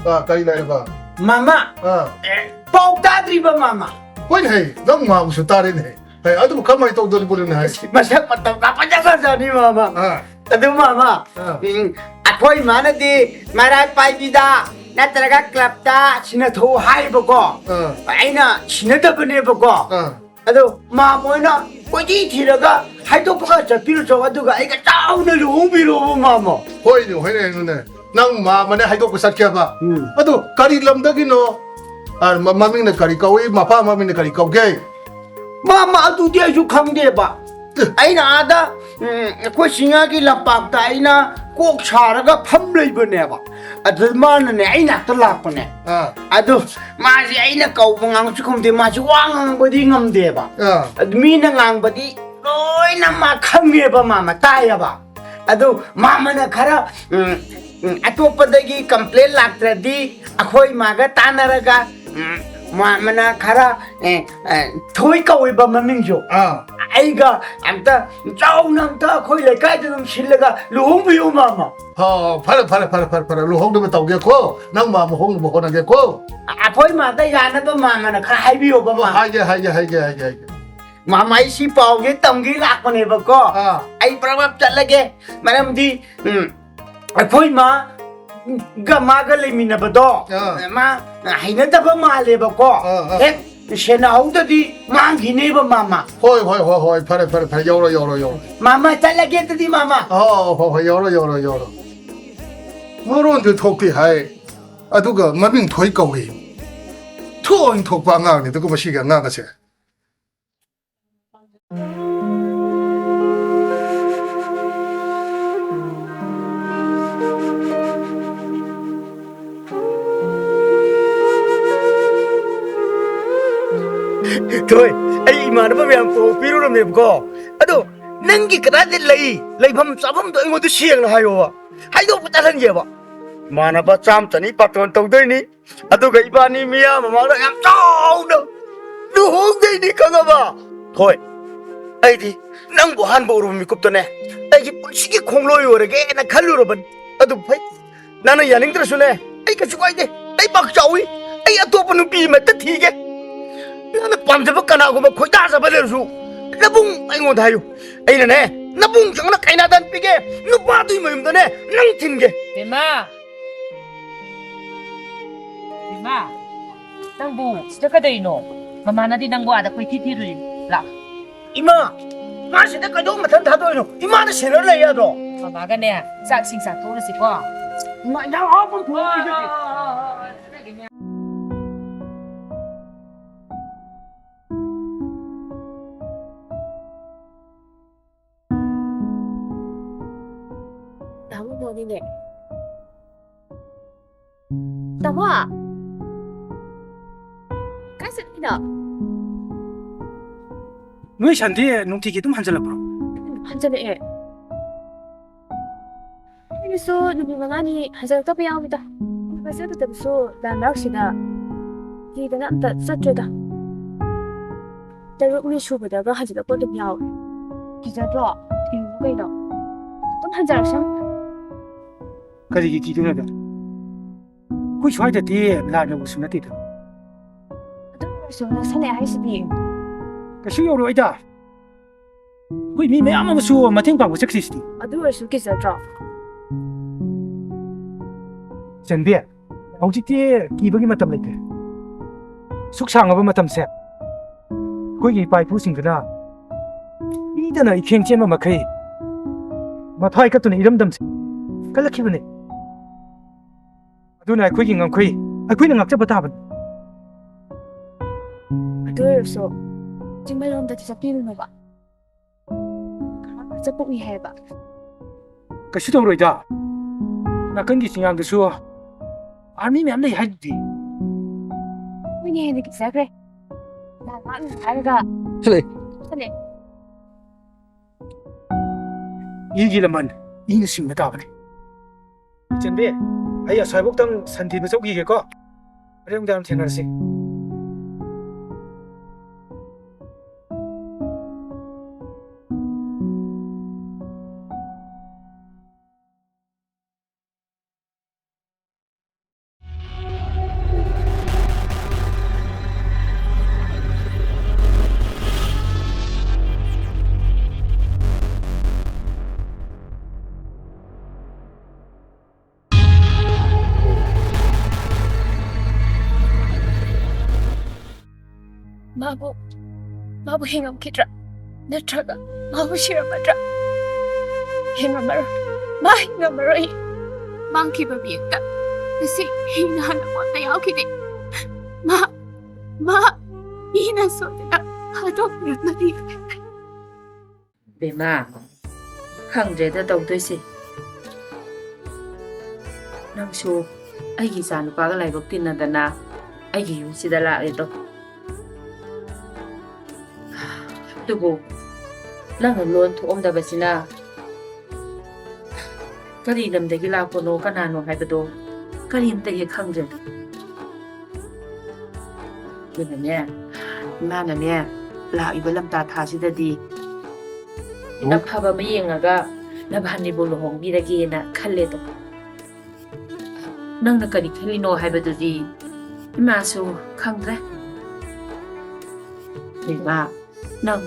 ꯑꯥ, ꯀꯔꯤ ꯂꯩꯔꯕ? ꯃꯥꯃ, ꯑꯥ꯫ ꯑꯦ, ꯄꯥꯎ ꯇꯥꯗ꯭ꯔꯤꯕ, ꯃꯥꯃ? ꯍꯣꯏꯅꯦ, ꯍꯦ, ꯅꯪ ꯃꯥꯕꯨꯁꯨ ꯇꯥꯔꯦꯅꯦ꯫ ꯍꯦ, ꯑꯗꯨꯕꯨ ꯀꯃꯥꯏꯅ ꯇꯧꯗꯣꯔꯤꯕꯅꯣꯅꯦ, ꯍꯦ? ꯃꯁꯛ ꯃꯇꯧ ꯀꯥꯞꯄ ꯐꯖ ꯐꯖꯅꯤ, ꯃꯥꯃ꯫ ꯑꯥ꯫ ꯑꯗꯨ, ꯃꯥꯃ, ꯑꯥ꯫ ꯎꯝ, ꯑꯩꯈꯣꯏ ꯏꯃꯥꯅꯗꯤ ꯃꯔꯥꯏ ꯄꯥꯏꯕꯤꯗ ꯅꯠꯇ꯭ꯔꯒ ꯀ꯭ꯂꯕꯇ ꯁꯤꯟꯅꯊꯣꯛꯎ ꯍꯥꯏꯕꯀꯣ꯫ ꯑꯥ꯫ ꯑꯩꯅ ꯁꯤꯟꯅꯗꯕꯅꯦꯕꯀꯣ꯫ ꯑꯥ꯫ ꯑꯗꯣ ꯃꯥꯝꯃ ꯍꯣꯏꯅ ꯀꯣꯏꯊꯤ ꯊꯤꯔꯒ ꯍꯥꯏꯗꯣꯛꯄꯒ ꯆꯠꯄꯤꯔꯨꯆꯣ, ꯑꯗꯨꯒ ꯑꯩꯒ ꯆꯥꯎꯅ ꯂꯨꯍꯣꯡꯕꯤꯔꯣꯕ, ꯃꯥꯝꯃ꯫ ꯍꯣꯏꯅꯦ, ꯍꯣꯏꯅꯦ, ꯍꯣꯏꯅꯦ꯫ ꯅꯪ ꯃꯥꯝꯃꯅꯦ ꯍꯥꯏꯗꯣꯛꯄ ꯆꯠꯀꯦꯕ? ꯎꯝ꯫ ꯑꯗꯨ ꯀꯔꯤ ꯂꯝꯗꯒꯤꯅꯣ? ꯑ, ꯃ-, ꯃꯃꯤꯡꯅ ꯀꯔꯤ ꯀꯧꯏ? ꯃꯄꯥ ꯃꯃꯤꯡꯅ ꯀꯔꯤ ꯀꯧꯒꯦ? ꯃꯥꯝꯃ, ꯑꯗꯨꯗꯤ ꯑꯩꯁꯨ ꯈꯪꯗꯦꯕ꯫ ꯑꯦ꯫ ꯑꯩꯅ ꯑꯥꯗ, ꯎꯝ, ꯑꯩꯈꯣꯏ ꯁꯤꯡꯍꯒꯤ ꯂꯝꯄꯥꯛꯇ ꯑꯩꯅ ꯀꯣꯛ ꯁꯥꯔꯒ ꯐꯝ ꯂꯩꯕꯅꯦꯕ꯫ ꯑꯗꯨ ꯃꯥꯅꯅꯦ ꯑꯩ ꯅꯥꯛꯇ ꯂꯥꯛꯄꯅꯦ꯫ ꯑꯥ꯫ ꯑꯗꯨ ꯃꯥꯁꯦ ꯑꯩꯅ ꯀꯧꯕ ꯉꯥꯡꯕꯁꯨ ꯈꯨꯝꯗꯦ, ꯃꯥꯁꯦ ꯋꯥ ꯉꯥꯡꯕꯗꯤ ꯉꯝꯗꯦꯕ꯫ ꯑꯥ꯫ ꯑꯗꯨ ꯃꯤꯅ ꯉꯥꯡꯕꯗꯤ ꯂꯣꯏꯅ ꯃꯥ ꯈꯪꯉꯦꯕ, ꯃꯥꯝꯃ, ꯇꯥꯏꯌꯦꯕ꯫ ꯑꯗꯨ ꯃꯥꯝꯃꯅ ꯈꯔ, ꯎꯝ, ꯎꯝ, ꯑꯇꯣꯞꯄꯗꯒꯤ complain ꯂꯥꯛꯇ꯭ꯔꯗꯤ ꯑꯩꯈꯣꯏ ꯃꯥꯒ ꯇꯥꯟꯅꯔꯒ, ꯎꯝ, ꯃꯥꯝꯃꯅ ꯈꯔ, ꯑꯦ, ꯑꯦ, ꯊꯣꯏ ꯀꯧꯏꯕ ꯃꯃꯤꯡꯁꯨ꯫ ꯑꯥ꯫ ꯑꯩꯒ ꯑꯝꯇ ꯆꯥꯎꯅ ꯑꯝꯇ ꯑꯩꯈꯣꯏ ꯂꯩꯀꯥꯏꯗ ꯑꯗꯨꯝ ꯁꯤꯜꯂꯒ ꯂꯨꯍꯣꯡꯕꯤꯌꯨ, ꯃꯥꯝꯃ꯫ ꯍꯣ, ꯐꯔꯦ, ꯐꯔꯦ, ꯐꯔꯦ, ꯐꯔꯦ, ꯐꯔꯦ, ꯂꯨꯍꯣꯡꯅꯕ ꯇꯧꯒꯦꯀꯣ꯫ ꯅꯪ ꯃꯥꯝꯃ ꯍꯣꯡꯅꯕ ꯍꯣꯠꯅꯒꯦꯀꯣ꯫ ꯑꯩꯈꯣꯏ ꯃꯥꯗ ꯌꯥꯅꯕ ꯃꯥꯝꯃꯅ ꯈꯔ ꯍꯥꯏꯕꯤꯌꯣꯕ, ꯃꯥꯝꯃ꯫ ꯍꯥꯏꯒꯦ, ꯍꯥꯏꯒꯦ, ꯍꯥꯏꯒꯦ, ꯍꯥꯏꯒꯦ, ꯍꯥꯏꯒꯦ꯫ ꯃꯥꯝꯃ, ꯑꯩ ꯁꯤ ꯄꯥꯎꯁꯦ ꯇꯝꯒꯦ ꯂꯥꯛꯄꯅꯦꯕꯀꯣ꯫ ꯑꯥ꯫ ꯑꯩ ꯄ꯭ꯔꯞ ꯄ꯭ꯔꯞ ꯆꯠꯂꯒꯦ꯫ ꯃꯔꯝꯗꯤ, ꯎꯝ, ꯑꯩꯈꯣꯏ ꯃꯥꯒ ꯃꯥꯒ ꯂꯩꯃꯤꯟꯅꯕꯗꯣ, ꯑꯥ꯫ ꯃꯥ ꯍꯩꯅꯗꯕ ꯃꯥꯜꯂꯦꯕꯀꯣ꯫ ꯑꯥ, ꯑꯥ꯫ ꯍꯦꯛ ꯁꯦꯟꯅꯍꯧꯗꯗꯤ ꯃꯥꯡꯈꯤꯅꯦꯕ, ꯃꯥꯝꯃ꯫ ꯍꯣꯏ, ꯍꯣꯏ, ꯍꯣꯏ, ꯍꯣꯏ, ꯐꯔꯦ, ꯐꯔꯦ, ꯐꯔꯦ, ꯌꯧꯔꯣ, ꯌꯧꯔꯣ, ꯌꯧꯔꯣ꯫ ꯃꯥꯝꯃ, ꯆꯠꯂꯒꯦ ꯑꯗꯨꯗꯤ, ꯃꯥꯝꯃ꯫ ꯑꯣ, ꯍꯣꯏ, ꯍꯣꯏ, ꯌꯧꯔꯣ, ꯌꯧꯔꯣ, ꯌꯧꯔꯣ꯫ ꯃꯔꯣꯟꯗꯤ ꯊꯣꯛꯇꯦ ꯍꯥꯏ, ꯑꯗꯨꯒ ꯃꯃꯤꯡ ꯊꯣꯏ ꯀꯧꯏ꯫ ꯊꯣꯏ ꯊꯣꯛꯄ ꯑꯉꯥꯡꯅꯤ, ꯑꯗꯨꯒ ꯃꯁꯤꯒꯤ ꯑꯉꯥꯡ ꯑꯁꯦ꯫ ꯊꯣꯏ, ꯑꯩ ꯏꯃꯥꯟꯅꯕ ꯃꯌꯥꯝ ꯄꯥꯎ ꯄꯤꯔꯨꯔꯝꯅꯦꯕꯀꯣ꯫ ꯑꯗꯣ ꯅꯪꯒꯤ ꯀꯗꯥꯏꯗ ꯂꯩ? ꯂꯩꯐꯝ ꯆꯥꯐꯝꯗꯣ ꯑꯩꯉꯣꯟꯗ ꯁꯦꯡꯅ ꯍꯥꯏꯌꯣꯕ꯫ ꯍꯥꯏꯗꯣꯛꯄ ꯇꯥꯍꯟꯒꯦꯕ꯫ ꯏꯃꯥꯟꯅꯕ ꯆꯥꯝ ꯆꯅꯤ ꯄꯥꯇꯣꯟ ꯇꯧꯗꯣꯏꯅꯤ꯫ ꯑꯗꯨꯒ ꯏꯕꯥꯅꯤ ꯃꯤꯌꯥꯝ ꯃꯃꯥꯡꯗ ꯌꯥꯝ ꯆꯥꯎꯅ ꯂꯨꯍꯣꯡꯗꯣꯏꯅꯤ, ꯈꯪꯉꯕ? ꯍꯣꯏ, ꯑꯩꯗꯤ ꯅꯪꯕꯨ ꯑꯍꯥꯟꯕ ꯎꯔꯨꯕ ꯃꯤꯀꯨꯞꯇꯅꯦ, ꯑꯩꯒꯤ ꯄꯨꯟꯁꯤꯒꯤ ꯈꯣꯡꯂꯣꯏ ꯑꯣꯏꯔꯒꯦꯅ ꯈꯜꯂꯨꯔꯕꯅꯤ꯫ ꯑꯗꯨꯕꯨ ꯐꯩ, ꯅꯪꯅ ꯌꯥꯅꯤꯡꯗ꯭ꯔꯁꯨꯅꯦ, ꯑꯩ ꯀꯩꯁꯨ ꯀꯥꯏꯗꯦ꯫ ꯂꯩꯕꯥꯛ ꯆꯥꯎꯏ, ꯑꯩ ꯑꯇꯣꯞꯄ ꯅꯨꯄꯤ ꯑꯃꯠꯇ ꯊꯤꯒꯦ꯫ ꯅꯪꯅ ꯄꯥꯝꯖꯕ ꯀꯅꯥꯒꯨꯝꯕ ꯈꯣꯏꯗꯥꯖꯕ ꯂꯩꯔꯁꯨ, ꯅꯕꯨꯡ ꯑꯩꯉꯣꯟꯗ ꯍꯥꯏꯌꯨ꯫ ꯑꯩꯅꯅꯦ, ꯅꯕꯨꯡ ꯆꯪꯅ ꯀꯩꯅꯥꯗꯥꯟ ꯄꯤꯒꯦ꯫ ꯅꯨꯄꯥꯗꯨꯒꯤ ꯃꯌꯨꯝꯗꯅꯦ, ꯅꯪ ꯊꯤꯟꯒꯦ꯫ ꯕꯦꯝꯃ! ꯕꯦꯝꯃ! ꯅꯪꯕꯨ ꯁꯤꯗ ꯀꯩꯗꯧꯔꯤꯅꯣ? ꯃꯃꯥꯅꯗꯤ ꯅꯪꯕꯨ ꯑꯥꯗ ꯀꯣꯏꯊꯤ ꯊꯤꯔꯨꯔꯤꯅꯤ꯫ ꯂꯥꯛ꯫ ꯏꯃꯥ! ꯃꯥꯁꯤꯗ ꯀꯩꯗꯧ ꯃꯊꯟ ꯊꯥꯗꯣꯛꯏꯅꯣ? ꯏꯃꯥꯅ ꯁꯦꯟꯅꯔ ꯂꯩ ꯌꯥꯗ꯭ꯔꯣ? ꯃꯃꯥꯒꯅꯦ, ꯆꯥꯛ ꯏꯁꯤꯡ ꯆꯥꯊꯣꯛꯎꯔꯁꯤꯀꯣ꯫ ꯏꯃꯥ, ꯏꯟꯖꯥꯡ ꯑꯍꯥꯎꯕ ꯑꯃ ꯊꯣꯡꯉꯣ꯫ ꯇꯥꯃꯣ ꯐꯣꯟꯅꯤꯅꯦ꯫ ꯇꯥꯃꯣ! ꯀꯥꯏ ꯆꯠꯂꯤꯅꯣ? ꯅꯣꯏ ꯁꯟꯗꯤ ꯅꯨꯡꯇꯤꯒꯤ ꯑꯗꯨꯝ ꯍꯟꯖꯜꯂꯛꯄ꯭ꯔꯣ? ꯍꯟꯖꯜꯂꯛꯑꯦ꯫ ꯑꯩꯅꯁꯨ ꯅꯨꯃꯤꯠ ꯃꯉꯥꯅꯤ ꯍꯟꯖꯜꯂꯛꯇꯕ ꯌꯥꯎꯏꯗ꯫ ꯀꯣꯏꯕ ꯆꯠꯀꯗꯕꯁꯨ ꯂꯥꯟ ꯃꯔꯛꯁꯤꯗ ꯀꯤꯗꯅ ꯑꯝꯇ ꯆꯠꯇ꯭ꯔꯦꯗ꯫ ꯇꯔꯨꯛꯅꯤ ꯁꯨꯕꯗꯒ ꯍꯟꯖꯤꯜꯂꯛꯄ ꯑꯗꯨꯝ ꯌꯥꯎꯋꯦ꯫ ꯀꯤꯖꯗ꯭ꯔꯣ? ꯊꯤꯔꯨꯅꯨ ꯀꯩꯅꯣ꯫ ꯑꯗꯨꯝ ꯍꯟꯖꯔꯛꯁꯅꯨ꯫ ꯀꯔꯤꯒꯤ ꯀꯤꯗꯣꯏꯅꯣꯗ? ꯑꯩꯈꯣꯏ ꯁ꯭ꯋꯥꯏꯗꯗꯤ ꯂꯥꯟ ꯌꯧꯕꯁꯨ ꯅꯠꯇꯦꯗ꯫ ꯑꯗꯨ ꯑꯣꯏꯔꯁꯨ ꯅꯛꯁꯜꯂꯛꯑꯦ ꯍꯥꯏꯁꯤꯗꯤ꯫ ꯀꯩꯁꯨ ꯌꯧꯔꯛꯑꯣꯏꯗ꯫ ꯑꯩꯈꯣꯏ ꯃꯤ ꯃꯌꯥꯝ ꯑꯃꯁꯨ ꯃꯇꯦꯡ ꯄꯥꯡꯕ ꯆꯠꯈ꯭ꯔꯤꯁꯤꯗꯤ꯫ ꯑꯗꯨ ꯑꯣꯏꯔꯁꯨ ꯀꯤꯖꯗ꯭ꯔꯣ? ꯆꯟꯕꯤ, ꯍꯧꯖꯤꯛꯇꯤ ꯀꯤꯕꯒꯤ ꯃꯇꯝ ꯂꯩꯇ꯭ꯔꯦ꯫ ꯁꯨꯛ ꯁꯥꯡꯉꯕ ꯃꯇꯝꯁꯦ ꯑꯩꯈꯣꯏꯒꯤ ꯏꯄꯥ ꯏꯄꯨꯁꯤꯡꯗꯨꯅ ꯄꯤꯗꯅ ꯏꯈꯦꯡ ꯆꯦꯟꯕ ꯃꯈꯩ ꯃꯊ꯭ꯋꯥꯏ ꯀꯠꯇꯨꯅ ꯏꯔꯝꯗꯝꯁꯦ ꯀꯜꯂꯛꯈꯤꯕꯅꯤ꯫ ꯑꯗꯨꯅ ꯑꯩꯈꯣꯏꯒꯤ ꯉꯝꯈꯩ ꯑꯩꯈꯣꯏꯅ ꯉꯥꯛꯆꯕ ꯇꯥꯕꯅꯤ꯫ ꯑꯗꯨ ꯑꯣꯏꯔꯁꯨ ꯆꯤꯡꯃꯩꯔꯣꯡꯗꯗꯤ ꯆꯠꯄꯤꯔꯨꯅꯣꯕ꯫ ꯈꯔ ꯆꯠꯄ ꯎꯏ ꯍꯥꯏꯌꯦꯕ꯫ ꯀꯩꯁꯨ ꯇꯧꯔꯣꯏꯗ꯫ ꯅꯥꯀꯟꯒꯤ ꯆꯤꯡꯌꯥꯡꯗꯁꯨ ꯑꯥꯔꯃꯤ ꯃꯌꯥꯝ ꯂꯩ ꯍꯥꯏꯗꯨꯗꯤ꯫ ꯃꯣꯏꯅ ꯍꯦꯟꯅ ꯀꯤꯖꯈ꯭ꯔꯦ꯫ ꯂꯥꯟ ꯂꯥꯛꯅꯤ ꯍꯥꯏꯔꯒ ꯆꯠꯂꯦ꯫ ꯆꯠꯂꯦ꯫ ꯏꯒꯤ ꯂꯃꯟ ꯏꯅ ꯁꯤꯡꯕ ꯇꯥꯕꯅꯤ꯫ ꯏꯆꯟꯕꯤ, ꯑꯩ ꯑꯁ꯭ꯋꯥꯏꯕꯧꯇꯪ ꯁꯟ ꯊꯤꯕ ꯆꯧꯈꯤꯒꯦꯀꯣ꯫ ꯍꯣꯔꯦꯟ ꯅꯨꯡꯗꯥꯡ ꯊꯦꯡꯅꯔꯁꯤ꯫ ꯃꯥꯕꯨ, ꯃꯥꯕꯨ ꯍꯤꯡꯉꯝꯈꯤꯗ꯭ꯔꯥ? ꯅꯠꯇ꯭ꯔꯒ ꯃꯥꯕꯨ ꯁꯤꯔꯝꯃꯗ꯭ꯔꯥ? ꯍꯤꯡꯉꯝꯃꯔꯣꯏ꯫ ꯃꯥ ꯍꯤꯡꯉꯝꯃꯔꯣꯏ꯫ ꯃꯥꯡꯈꯤꯕ ꯃꯤꯌꯦꯛꯇ ꯉꯁꯤ ꯍꯤꯡꯅ ꯍꯜꯂꯛꯄ ꯑꯝꯇ ꯌꯥꯎꯈꯤꯗꯦ꯫ ꯃꯥ, ꯃꯥ ꯃꯤꯅ ꯁꯣꯏꯗꯅ ꯍꯥꯠꯇꯣꯛꯄꯤꯔꯝꯃꯅꯤ꯫ ꯕꯦꯝꯃ, ꯈꯪꯗ꯭ꯔꯦꯗ ꯇꯧꯗꯣꯏꯁꯦ꯫ ꯅꯪꯁꯨ ꯑꯩꯒꯤ ꯏꯆꯥꯅꯨꯄꯥꯒ ꯂꯥꯏꯕꯛ ꯇꯤꯟꯅꯗꯅ ꯑꯩꯒꯤ ꯌꯨꯝꯁꯤꯗ ꯂꯥꯛꯂꯦꯗꯣ꯫ ꯑꯗꯨꯕꯨ ꯅꯪꯅ ꯂꯣꯟ ꯊꯣꯛꯑꯝꯗꯕꯁꯤꯅ ꯀꯔꯤ ꯂꯝꯗꯒꯤ ꯂꯥꯛꯄꯅꯣ, ꯀꯅꯥꯅꯣ ꯍꯥꯏꯕꯗꯣ ꯀꯔꯤꯝꯇ ꯍꯦꯛ ꯈꯪꯗ꯭ꯔꯦ꯫ ꯑꯗꯨꯅꯅꯦ, ꯏꯃꯥꯅꯅꯦ, ꯂꯥꯛꯏꯕ ꯂꯝꯇꯥ ꯊꯥꯁꯤꯗꯗꯤ ꯎꯝ꯫ ꯑꯐꯕ ꯑꯃ ꯌꯦꯡꯉꯒ ꯅꯕꯥꯅꯤꯕꯨ ꯂꯨꯍꯣꯡꯕꯤꯔꯒꯦꯅ ꯈꯜꯂꯦꯗꯣ꯫ ꯅꯪꯅ ꯀꯔꯤ ꯈꯜꯂꯤꯅꯣ ꯍꯥꯏꯕꯗꯨꯗꯤ ꯏꯃꯥꯁꯨ ꯈꯪꯗ꯭ꯔꯦ꯫ ꯏꯃꯥ, ꯅꯪ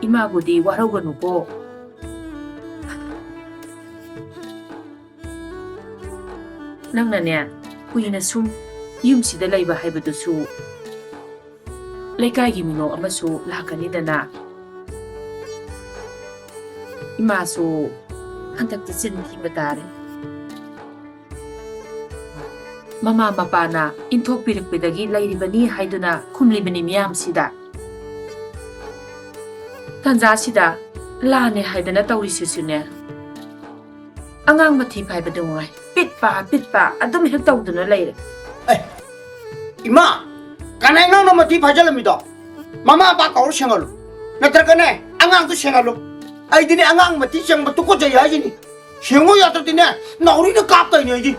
ꯏꯃꯥꯕꯨꯗꯤ ꯋꯥꯔꯧꯒꯅꯨꯀꯣ꯫ ꯅꯪꯅꯅꯦ, ꯀꯨꯏꯅ ꯁꯨꯝ ꯌꯨꯝꯁꯤꯗ ꯂꯩꯕ ꯍꯥꯏꯕꯗꯨꯁꯨ ꯂꯩꯀꯥꯏꯒꯤ ꯃꯤꯅꯣꯛ ꯑꯃꯁꯨ ꯂꯥꯛꯀꯅꯤꯗꯅ꯫ ꯏꯃꯥꯁꯨ ꯍꯟꯗꯛꯇꯤ ꯆꯤꯟ ꯊꯤꯕ ꯇꯥꯔꯦ꯫ ꯃꯃꯥ ꯃꯄꯥꯅ ꯏꯟꯊꯣꯛꯄꯤꯔꯛꯄꯗꯒꯤ ꯂꯩꯔꯤꯕꯅꯤ ꯍꯥꯏꯗꯨꯅ ꯈꯨꯝꯂꯤꯕꯅꯤ ꯃꯤꯌꯥꯝꯁꯤꯗ꯫ ꯇꯟꯖꯥꯁꯤꯗ ꯂꯥꯟꯅꯦ ꯍꯥꯏꯗꯅ ꯇꯧꯔꯤꯁꯤꯁꯨꯅꯦ, ꯑꯉꯥꯡ ꯃꯊꯤ ꯐꯥꯏꯕꯗꯨ ꯉꯥꯏ꯫ ꯄꯤꯠꯄ, ꯄꯤꯠꯄ ꯑꯗꯨꯝ ꯍꯦꯛ ꯇꯧꯗꯨꯅ ꯂꯩꯔꯦ꯫ ꯑꯦ, ꯏꯃꯥ, ꯀꯅꯥ ꯅꯪꯅ ꯃꯊꯤ ꯐꯥꯏꯖꯜꯂꯝꯃꯤꯗꯣ? ꯃꯃꯥ ꯃꯄꯥ ꯀꯧꯔ ꯁꯦꯡꯍꯜꯂꯨ꯫ ꯅꯠꯇ꯭ꯔꯒꯅꯦ, ꯑꯉꯥꯡꯗꯣ ꯁꯦꯡꯍꯜꯂꯨ꯫ ꯑꯩꯗꯤꯅꯦ, ꯑꯉꯥꯡ ꯃꯊꯤ ꯆꯪꯕ ꯇꯨꯀꯠꯆꯩ ꯍꯥꯏꯁꯤꯅꯤ꯫ ꯁꯦꯡꯉꯣ ꯌꯥꯗ꯭ꯔꯗꯤꯅꯦ, ꯅꯥꯎꯔꯤꯅ ꯀꯥꯞꯇꯣꯏꯅꯦ ꯑꯩꯗꯤ꯫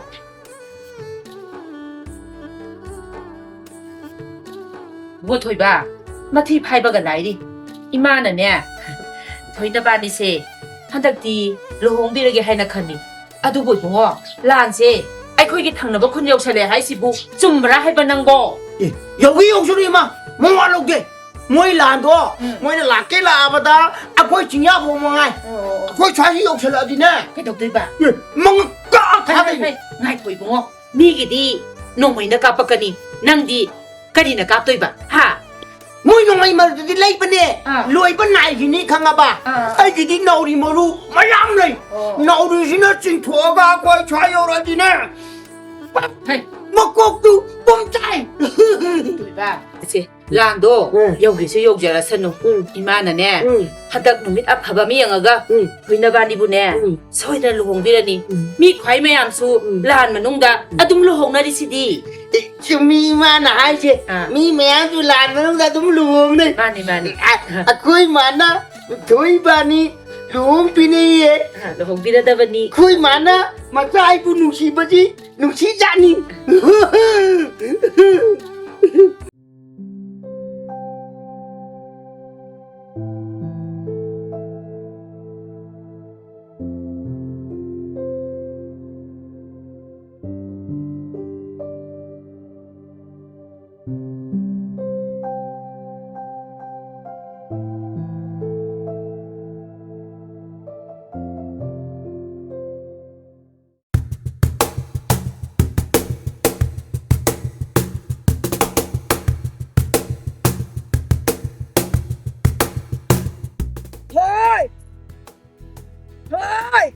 ꯏꯕꯣ ꯊꯣꯏꯕ, ꯃꯊꯤ ꯐꯥꯏꯕꯒ ꯂꯥꯏꯔꯤ꯫ ꯏꯃꯥꯅꯅꯦ, ꯊꯣꯏ ꯅꯕꯥꯅꯤꯁꯦ ꯍꯟꯗꯛꯇꯤ ꯂꯨꯍꯣꯡꯕꯤꯔꯒꯦ ꯍꯥꯏꯅ ꯈꯜꯂꯤ꯫ ꯑꯗꯨꯕꯨ ꯏꯕꯨꯡꯉꯣ, ꯂꯥꯟꯁꯦ ꯑꯩꯈꯣꯏꯒꯤ ꯊꯪꯅꯕ ꯈꯨꯟ ꯌꯧꯁꯜꯂꯦ ꯍꯥꯏꯁꯤꯕꯨ ꯆꯨꯝꯕ꯭ꯔꯥ ꯍꯥꯏꯕ ꯅꯪꯕꯣ? ꯑꯦ, ꯌꯧꯒꯦ ꯌꯧꯁꯅꯨ ꯏꯃꯥ, ꯃꯋꯥ ꯂꯧꯗꯦ꯫ ꯃꯣꯏ ꯂꯥꯟꯗꯣ, ꯎꯝ꯫ ꯃꯣꯏꯅ ꯂꯥꯛꯀꯦ ꯂꯥꯛꯑꯕꯗ ꯑꯩꯈꯣꯏ ꯆꯤꯡꯌꯥꯐꯧ ꯃꯉꯥꯏ꯫ ꯑꯣ, ꯑꯣ, ꯑꯣ꯫ ꯑꯩꯈꯣꯏ ꯁ꯭ꯋꯥꯏꯁꯤ ꯌꯧꯁꯜꯂꯛꯑꯗꯤꯅꯦ꯫ ꯀꯩꯗꯧꯗꯣꯏꯕ? ꯑꯦ, ꯃꯉꯛ ꯀꯛꯑ ꯍꯩ, ꯍꯩ, ꯊꯥꯗꯣꯏꯅꯤ꯫ ꯍꯩ, ꯉꯥꯏꯈꯣ ꯏꯕꯨꯡꯉꯣ꯫ ꯃꯤꯒꯤꯗꯤ ꯅꯣꯡꯃꯩꯅ ꯀꯥꯞꯄꯛꯀꯅꯤ, ꯅꯪꯗꯤ ꯀꯔꯤꯅ ꯀꯥꯞꯇꯣꯏꯕ? ꯍꯥ? ꯃꯣꯏ ꯅꯣꯡꯃꯩ ꯃꯔꯨꯗꯨꯗꯤ ꯂꯩꯕꯅꯦ꯫ ꯑꯥ꯫ ꯂꯣꯏꯕ ꯅꯥꯏꯔꯤꯅꯤ ꯈꯪꯉꯕ? ꯑꯥ꯫ ꯑꯩꯒꯤꯗꯤ ꯅꯥꯎꯔꯤ ꯃꯔꯨ ꯃꯌꯥꯝ ꯂꯩ꯫ ꯑꯣ꯫ ꯅꯥꯎꯔꯤꯁꯤꯅ ꯆꯤꯡꯊꯣꯛꯑꯒ ꯑꯩꯈꯣꯏ ꯁ꯭ꯋꯥꯏ ꯌꯧꯔꯛꯑꯗꯤꯅꯦ꯫ ꯍꯩ꯫ ꯃꯀꯣꯛꯇꯨ ꯄꯨꯝꯆꯥꯏ꯫ ꯏꯕꯦꯝꯃ, ꯏꯆꯦ, ꯂꯥꯟꯗꯣ ꯎꯝ꯫ ꯌꯧꯒꯦꯁꯨ ꯌꯧꯖꯔꯁꯅꯨ꯫ ꯎꯝ꯫ ꯏꯃꯥꯅꯅꯦ, ꯎꯝ꯫ ꯍꯟꯗꯛ ꯅꯨꯃꯤꯠ ꯑꯐꯕ ꯑꯃ ꯌꯦꯡꯉꯒ ꯎꯝ꯫ ꯅꯣꯏ ꯅꯕꯥꯅꯤꯕꯨꯅꯦ, ꯎꯝ꯫ ꯁꯣꯏꯗꯅ ꯂꯨꯍꯣꯡꯕꯤꯔꯅꯤ꯫ ꯎꯝ꯫ ꯃꯤ ꯈ꯭ꯋꯥꯏ ꯃꯌꯥꯝꯁꯨ ꯎꯝ꯫ ꯂꯥꯟ ꯃꯅꯨꯡꯗ ꯎꯝ꯫ ꯑꯗꯨꯝ ꯂꯨꯍꯣꯡꯅꯔꯤꯁꯤꯗꯤ꯫ ꯑꯦ, ꯆꯨꯝꯃꯤ ꯏꯃꯥꯅ ꯍꯥꯏꯁꯦ꯫ ꯑꯥ꯫ ꯃꯤ ꯃꯌꯥꯝꯁꯨ ꯂꯥꯟ ꯃꯅꯨꯡꯗ ꯑꯗꯨꯝ ꯂꯨꯍꯣꯡꯅꯩ꯫ ꯃꯥꯅꯤ, ꯃꯥꯅꯤ꯫ ꯑ-, ꯑꯩꯈꯣꯏ ꯃꯥꯅ ꯊꯣꯏ ꯏꯕꯥꯅꯤ ꯂꯨꯍꯣꯡꯕꯤꯅꯩꯌꯦ꯫ ꯑꯥ, ꯂꯨꯍꯣꯡꯕꯤꯔꯗꯕꯅꯤ꯫ ꯑꯩꯈꯣꯏ ꯃꯥꯅ ꯃꯆꯥ ꯑꯩꯕꯨ ꯅꯨꯡꯁꯤꯕꯁꯤ ꯅꯨꯡꯁꯤꯖꯥꯠꯅꯤ꯫ ꯊꯣꯏ! ꯊꯣꯏ!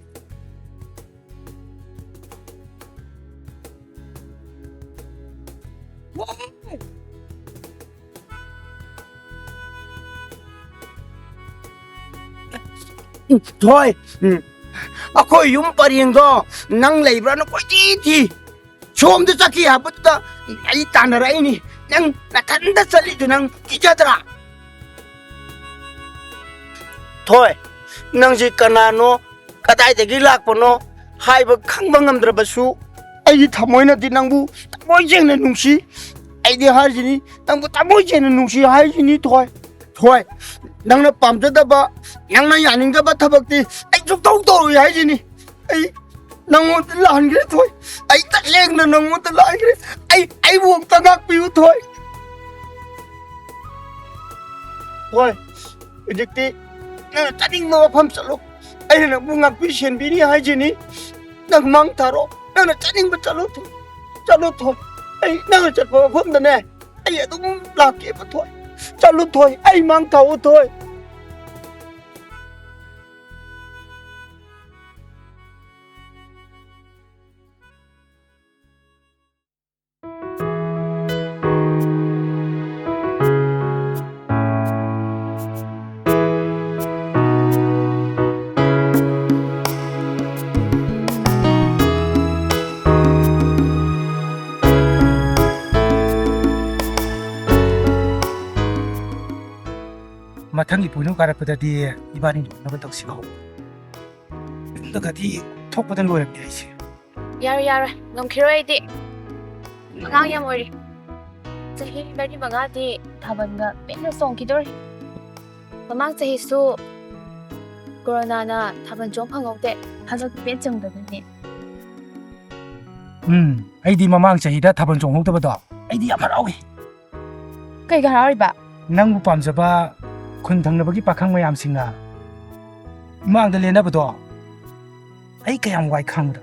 ꯊꯣꯏ! ꯊꯣꯏ, ꯎꯝ, ꯑꯩꯈꯣꯏ ꯌꯨꯝ ꯄꯔꯦꯡꯗꯣ ꯅꯪ ꯂꯩꯕ꯭ꯔꯥꯅ ꯀꯣꯏꯊꯤ ꯊꯤ꯫ ꯁꯣꯝꯗ ꯆꯠꯈꯤ ꯍꯥꯏꯕꯗꯨꯗ ꯑꯩ ꯇꯥꯟꯅꯔꯛꯏꯅꯤ꯫ ꯅꯪ ꯅꯊꯟꯗ ꯆꯠꯂꯤꯗꯨ ꯅꯪ ꯀꯤꯖꯗ꯭ꯔꯥ? ꯊꯣꯏ, ꯅꯪꯁꯤ ꯀꯅꯥꯅꯣ, ꯀꯗꯥꯏꯗꯒꯤ ꯂꯥꯛꯄꯅꯣ ꯍꯥꯏꯕ ꯈꯪꯕ ꯉꯝꯗ꯭ꯔꯕꯁꯨ, ꯑꯩꯒꯤ ꯊꯃꯣꯏꯅꯗꯤ ꯅꯪꯕꯨ ꯊꯃꯣꯏ ꯁꯦꯡꯅ ꯅꯨꯡꯁꯤ꯫ ꯑꯩꯗꯤ ꯍꯥꯏꯔꯤꯁꯤꯅꯤ, ꯅꯪꯕꯨ ꯊꯃꯣꯏ ꯁꯦꯡꯅ ꯅꯨꯡꯁꯤ ꯍꯥꯏꯔꯤꯁꯤꯅꯤ, ꯊꯣꯏ꯫ ꯊꯣꯏ, ꯅꯪꯅ ꯄꯥꯝꯖꯗꯕ, ꯅꯪꯅ ꯌꯥꯅꯤꯡꯗꯕ ꯊꯕꯛꯇꯤ ꯑꯩ ꯁꯨꯡꯇꯧ ꯇꯧꯔꯣꯏ ꯍꯥꯏꯁꯤꯅꯤ꯫ ꯑꯩ ꯅꯪꯉꯣꯟꯗ ꯂꯥꯟꯈ꯭ꯔꯦ, ꯊꯣꯏ꯫ ꯑꯩ ꯇꯁꯦꯡꯅ ꯅꯪꯉꯣꯟꯗ ꯂꯥꯟꯈ꯭ꯔꯦ꯫ ꯑꯩ, ꯑꯩꯕꯨ ꯑꯝꯇ ꯉꯥꯛꯄꯤꯌꯨ, ꯊꯣꯏ꯫ ꯊꯣꯏ, ꯍꯧꯖꯤꯛꯇꯤ ꯅꯪꯅ ꯆꯠꯅꯤꯡꯕ ꯃꯐꯝ ꯆꯠꯂꯨ꯫ ꯑꯩꯅ ꯅꯪꯕꯨ ꯉꯥꯛꯄꯤ ꯁꯦꯟꯕꯤꯅꯤ ꯍꯥꯏꯁꯤꯅꯤ꯫ ꯅꯪ ꯃꯥꯡ ꯊꯥꯔꯣ, ꯅꯪꯅ ꯆꯠꯅꯤꯡꯕ ꯆꯠꯂꯨ, ꯊꯣꯏ꯫ ꯆꯠꯂꯨ, ꯊꯣꯏ꯫ ꯑꯩ ꯅꯪꯅ ꯆꯠꯄ ꯃꯐꯝꯗꯅꯦ, ꯑꯩ ꯑꯗꯨꯝ ꯂꯥꯛꯀꯦꯕ, ꯊꯣꯏ꯫ ꯆꯠꯂꯨ ꯊꯣꯏ, ꯑꯩ ꯃꯥꯡ ꯊꯥꯎꯑꯣ ꯊꯣꯏ꯫ ꯃꯊꯪꯒꯤ ꯄꯣꯏꯅꯨ ꯀꯥꯔꯛꯄꯗꯗꯤ ꯏꯕꯥꯅꯤ ꯂꯨꯍꯣꯡꯅꯕ ꯇꯧꯁꯤꯀꯣ꯫ ꯌꯨꯝꯗꯒꯗꯤ ꯊꯣꯛꯄꯗ ꯂꯣꯏꯔꯕꯅꯦ ꯑꯩꯁꯦ꯫ ꯌꯥꯔꯣꯏ, ꯌꯥꯔꯣꯏ, ꯉꯝꯈꯤꯔꯣꯏ ꯑꯩꯗꯤ꯫ ꯑꯉꯥꯡ ꯌꯥꯝ ꯑꯣꯏꯔꯤ꯫ ꯆꯍꯤ ꯃꯔꯤ ꯃꯉꯥꯗꯤ ꯊꯥꯕꯜꯒ ꯄꯦꯟꯅ ꯆꯣꯡꯈꯤꯗꯣꯔꯤ꯫ ꯃꯃꯥꯡ ꯆꯍꯤꯁꯨ ꯀꯣꯔꯣꯅꯥꯅ ꯊꯥꯕꯜ ꯆꯣꯡ ꯐꯪꯍꯧꯗꯦ꯫ ꯍꯟꯗꯛꯇꯤ ꯄꯦꯟ ꯆꯣꯡꯗꯕꯅꯦ꯫ ꯎꯝ, ꯑꯩꯗꯤ ꯃꯃꯥꯡ ꯆꯍꯤꯗ ꯊꯥꯕꯜ ꯆꯣꯡꯍꯧꯗꯕꯗꯣ ꯑꯩꯗꯤ ꯌꯥꯝ ꯍꯔꯥꯎꯏ꯫ ꯀꯩꯒꯤ ꯍꯔꯥꯎꯔꯤꯕ? ꯅꯪꯕꯨ ꯄꯥꯝꯖꯕ ꯈꯨꯟ ꯊꯪꯅꯕꯒꯤ ꯄꯥꯈꯪ ꯃꯌꯥꯝꯁꯤꯡꯅ ꯏꯃꯥꯡꯗ ꯂꯦꯟꯅꯕꯗꯣ ꯑꯩ ꯀꯌꯥꯝ ꯋꯥꯏ ꯈꯪꯕ꯭ꯔꯥ?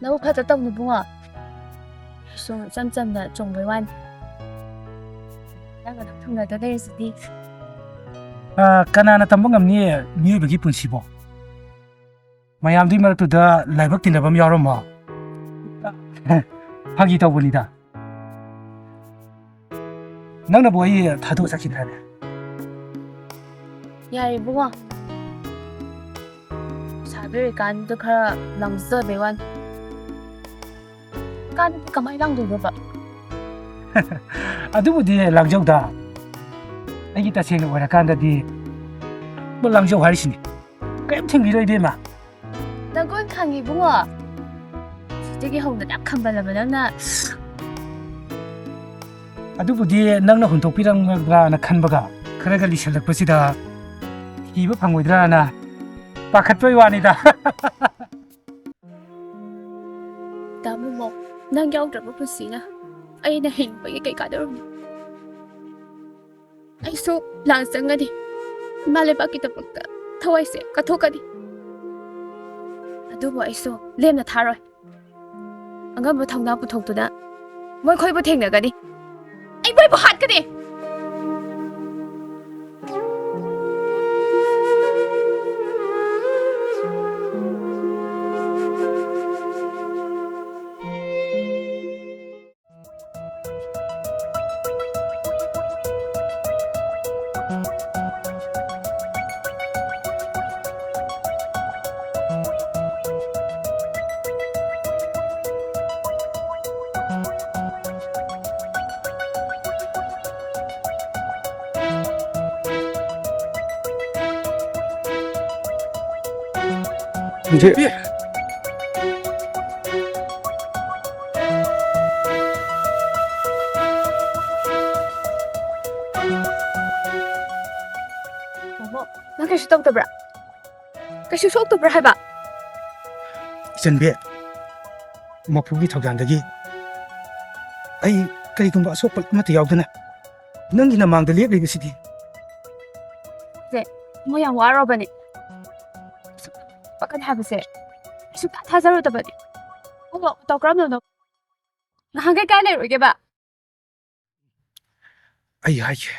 ꯅꯕꯨꯛ ꯐꯠꯇ ꯇꯧꯅꯨ ꯏꯕꯨꯡꯉꯣ꯫ ꯁꯨꯝ ꯏꯆꯝ ꯆꯝꯅ ꯆꯣꯡꯕꯩ ꯋꯥꯅꯤ꯫ ꯅꯪ ꯑꯗꯨꯝ ꯊꯨꯡꯅꯗ ꯂꯩꯔꯁꯤꯗꯤ꯫ ꯑ, ꯀꯅꯥꯅ ꯇꯝꯕ ꯉꯝꯅꯤ ꯃꯤꯑꯣꯏꯕꯒꯤ ꯄꯨꯟꯁꯤꯕꯣ? ꯃꯌꯥꯝꯗꯨꯒꯤ ꯃꯔꯛꯇꯨꯗ ꯂꯥꯏꯕꯛ ꯇꯤꯟꯅꯕ ꯑꯃ ꯌꯥꯎꯔꯝꯃꯣ꯫ ꯐꯥꯒꯤ ꯇꯧꯕꯅꯤꯗ꯫ ꯅꯪꯅꯕꯨ ꯑꯩ ꯊꯥꯗꯣꯛꯑ ꯆꯠꯈꯤꯗ꯭ꯔꯅꯦ? ꯌꯥꯔꯦ ꯏꯕꯨꯡꯉꯣ꯫ ꯂꯩꯁꯥꯕꯤ ꯑꯣꯏꯔꯤꯀꯥꯟꯗ ꯈꯔ ꯂꯥꯡꯖꯕꯩ ꯋꯥꯅꯤ꯫ ꯀꯥꯟꯗꯗꯤ ꯀꯃꯥꯏꯅ ꯂꯥꯡꯗꯣꯏꯅꯣꯕ? ꯑꯗꯨꯕꯨꯗꯤ ꯂꯥꯡꯖꯧꯗ꯫ ꯑꯩꯒꯤ ꯇꯁꯦꯡꯅ ꯑꯣꯏꯔꯀꯥꯟꯗꯗꯤ ꯂꯥꯡꯖꯧ ꯍꯥꯏꯔꯤꯁꯤꯅꯤ꯫ ꯀꯔꯤꯝ ꯊꯤꯡꯕꯤꯔꯣꯏ ꯏꯕꯦꯝꯃ꯫ ꯅꯒꯨꯟ ꯈꯪꯉꯤ ꯏꯕꯨꯡꯉꯣ꯫ ꯍꯧꯖꯤꯛꯇꯒꯤ ꯍꯧꯅ ꯌꯥꯝ ꯈꯝꯕꯜꯂꯕ ꯅꯪꯅ꯫ ꯑꯗꯨꯕꯨꯗꯤ ꯅꯪꯅ ꯍꯨꯟꯗꯣꯛꯄꯤꯔꯝꯒꯗ꯭ꯔꯥꯅ ꯈꯟꯕꯒ ꯈꯔꯒ ꯂꯤꯁꯜꯂꯛꯄꯁꯤꯗ ꯊꯤꯕ ꯐꯪꯉꯣꯏꯗ꯭ꯔꯥꯅ ꯄꯥꯈꯠꯄꯩ ꯋꯥꯅꯤꯗ꯫ ꯗꯥ ꯃꯣꯃꯣ, ꯅꯪ ꯌꯥꯎꯗ꯭ꯔꯕ ꯄꯨꯟꯁꯤꯅ ꯑꯩꯅ ꯍꯤꯡꯕꯒꯤ ꯀꯩ ꯀꯥꯟꯅꯔꯨꯅꯤ? ꯑꯩꯁꯨ ꯂꯥꯟ ꯆꯪꯒꯅꯤ꯫ ꯏꯃꯥ ꯂꯩꯕꯥꯛꯀꯤꯗꯃꯛꯇ ꯊꯋꯥꯏꯁꯦ ꯀꯠꯊꯣꯛꯀꯅꯤ꯫ ꯑꯗꯨꯕꯨ ꯑꯩꯁꯨ ꯂꯦꯝꯅ ꯊꯥꯔꯣꯏ꯫ ꯑꯉꯝꯕ ꯊꯧꯅꯥ ꯄꯨꯊꯣꯛꯇꯨꯅ ꯃꯈꯣꯏꯕꯨ ꯊꯦꯡꯅꯒꯅꯤ꯫ ꯑꯩ ꯃꯣꯏꯕꯨ ꯍꯥꯠꯀꯅꯤ꯫ ꯏꯆꯟꯕꯤ! ꯇꯥꯃꯣ, ꯅꯪ ꯀꯩꯁꯨ ꯇꯧꯗꯕ꯭ꯔꯥ? ꯀꯩꯁꯨ ꯁꯣꯛꯇꯕ꯭ꯔꯥ ꯍꯥꯏꯕ? ꯏꯆꯟꯕꯤ, ꯃꯄꯨꯒꯤ ꯊꯧꯗꯥꯡꯗꯒꯤ ꯑꯩ ꯀꯔꯤꯒꯨꯝꯕ ꯑꯁꯣꯛꯄ ꯑꯃꯠꯇ ꯌꯥꯎꯗꯅ ꯅꯪꯒꯤ ꯅꯃꯥꯡꯗ ꯂꯦꯞꯂꯤꯕꯁꯤꯗꯤ꯫ ꯁꯦ, ꯃꯣꯏ ꯌꯥꯝ ꯋꯥꯔꯕꯅꯦ꯫ ꯄꯥꯈꯠ ꯍꯥꯏꯕꯁꯦ ꯑꯩ ꯁꯨꯡꯊꯥ ꯊꯥꯖꯔꯨꯗꯕꯅꯦ꯫ ꯑꯗꯣ ꯃꯇꯧ ꯀꯔꯝꯅꯅꯣ? ꯉꯍꯥꯟꯈꯩ ꯀꯥꯏ ꯂꯩꯔꯨꯒꯦꯕ? ꯑꯩ ꯍꯥꯏꯒꯦ꯫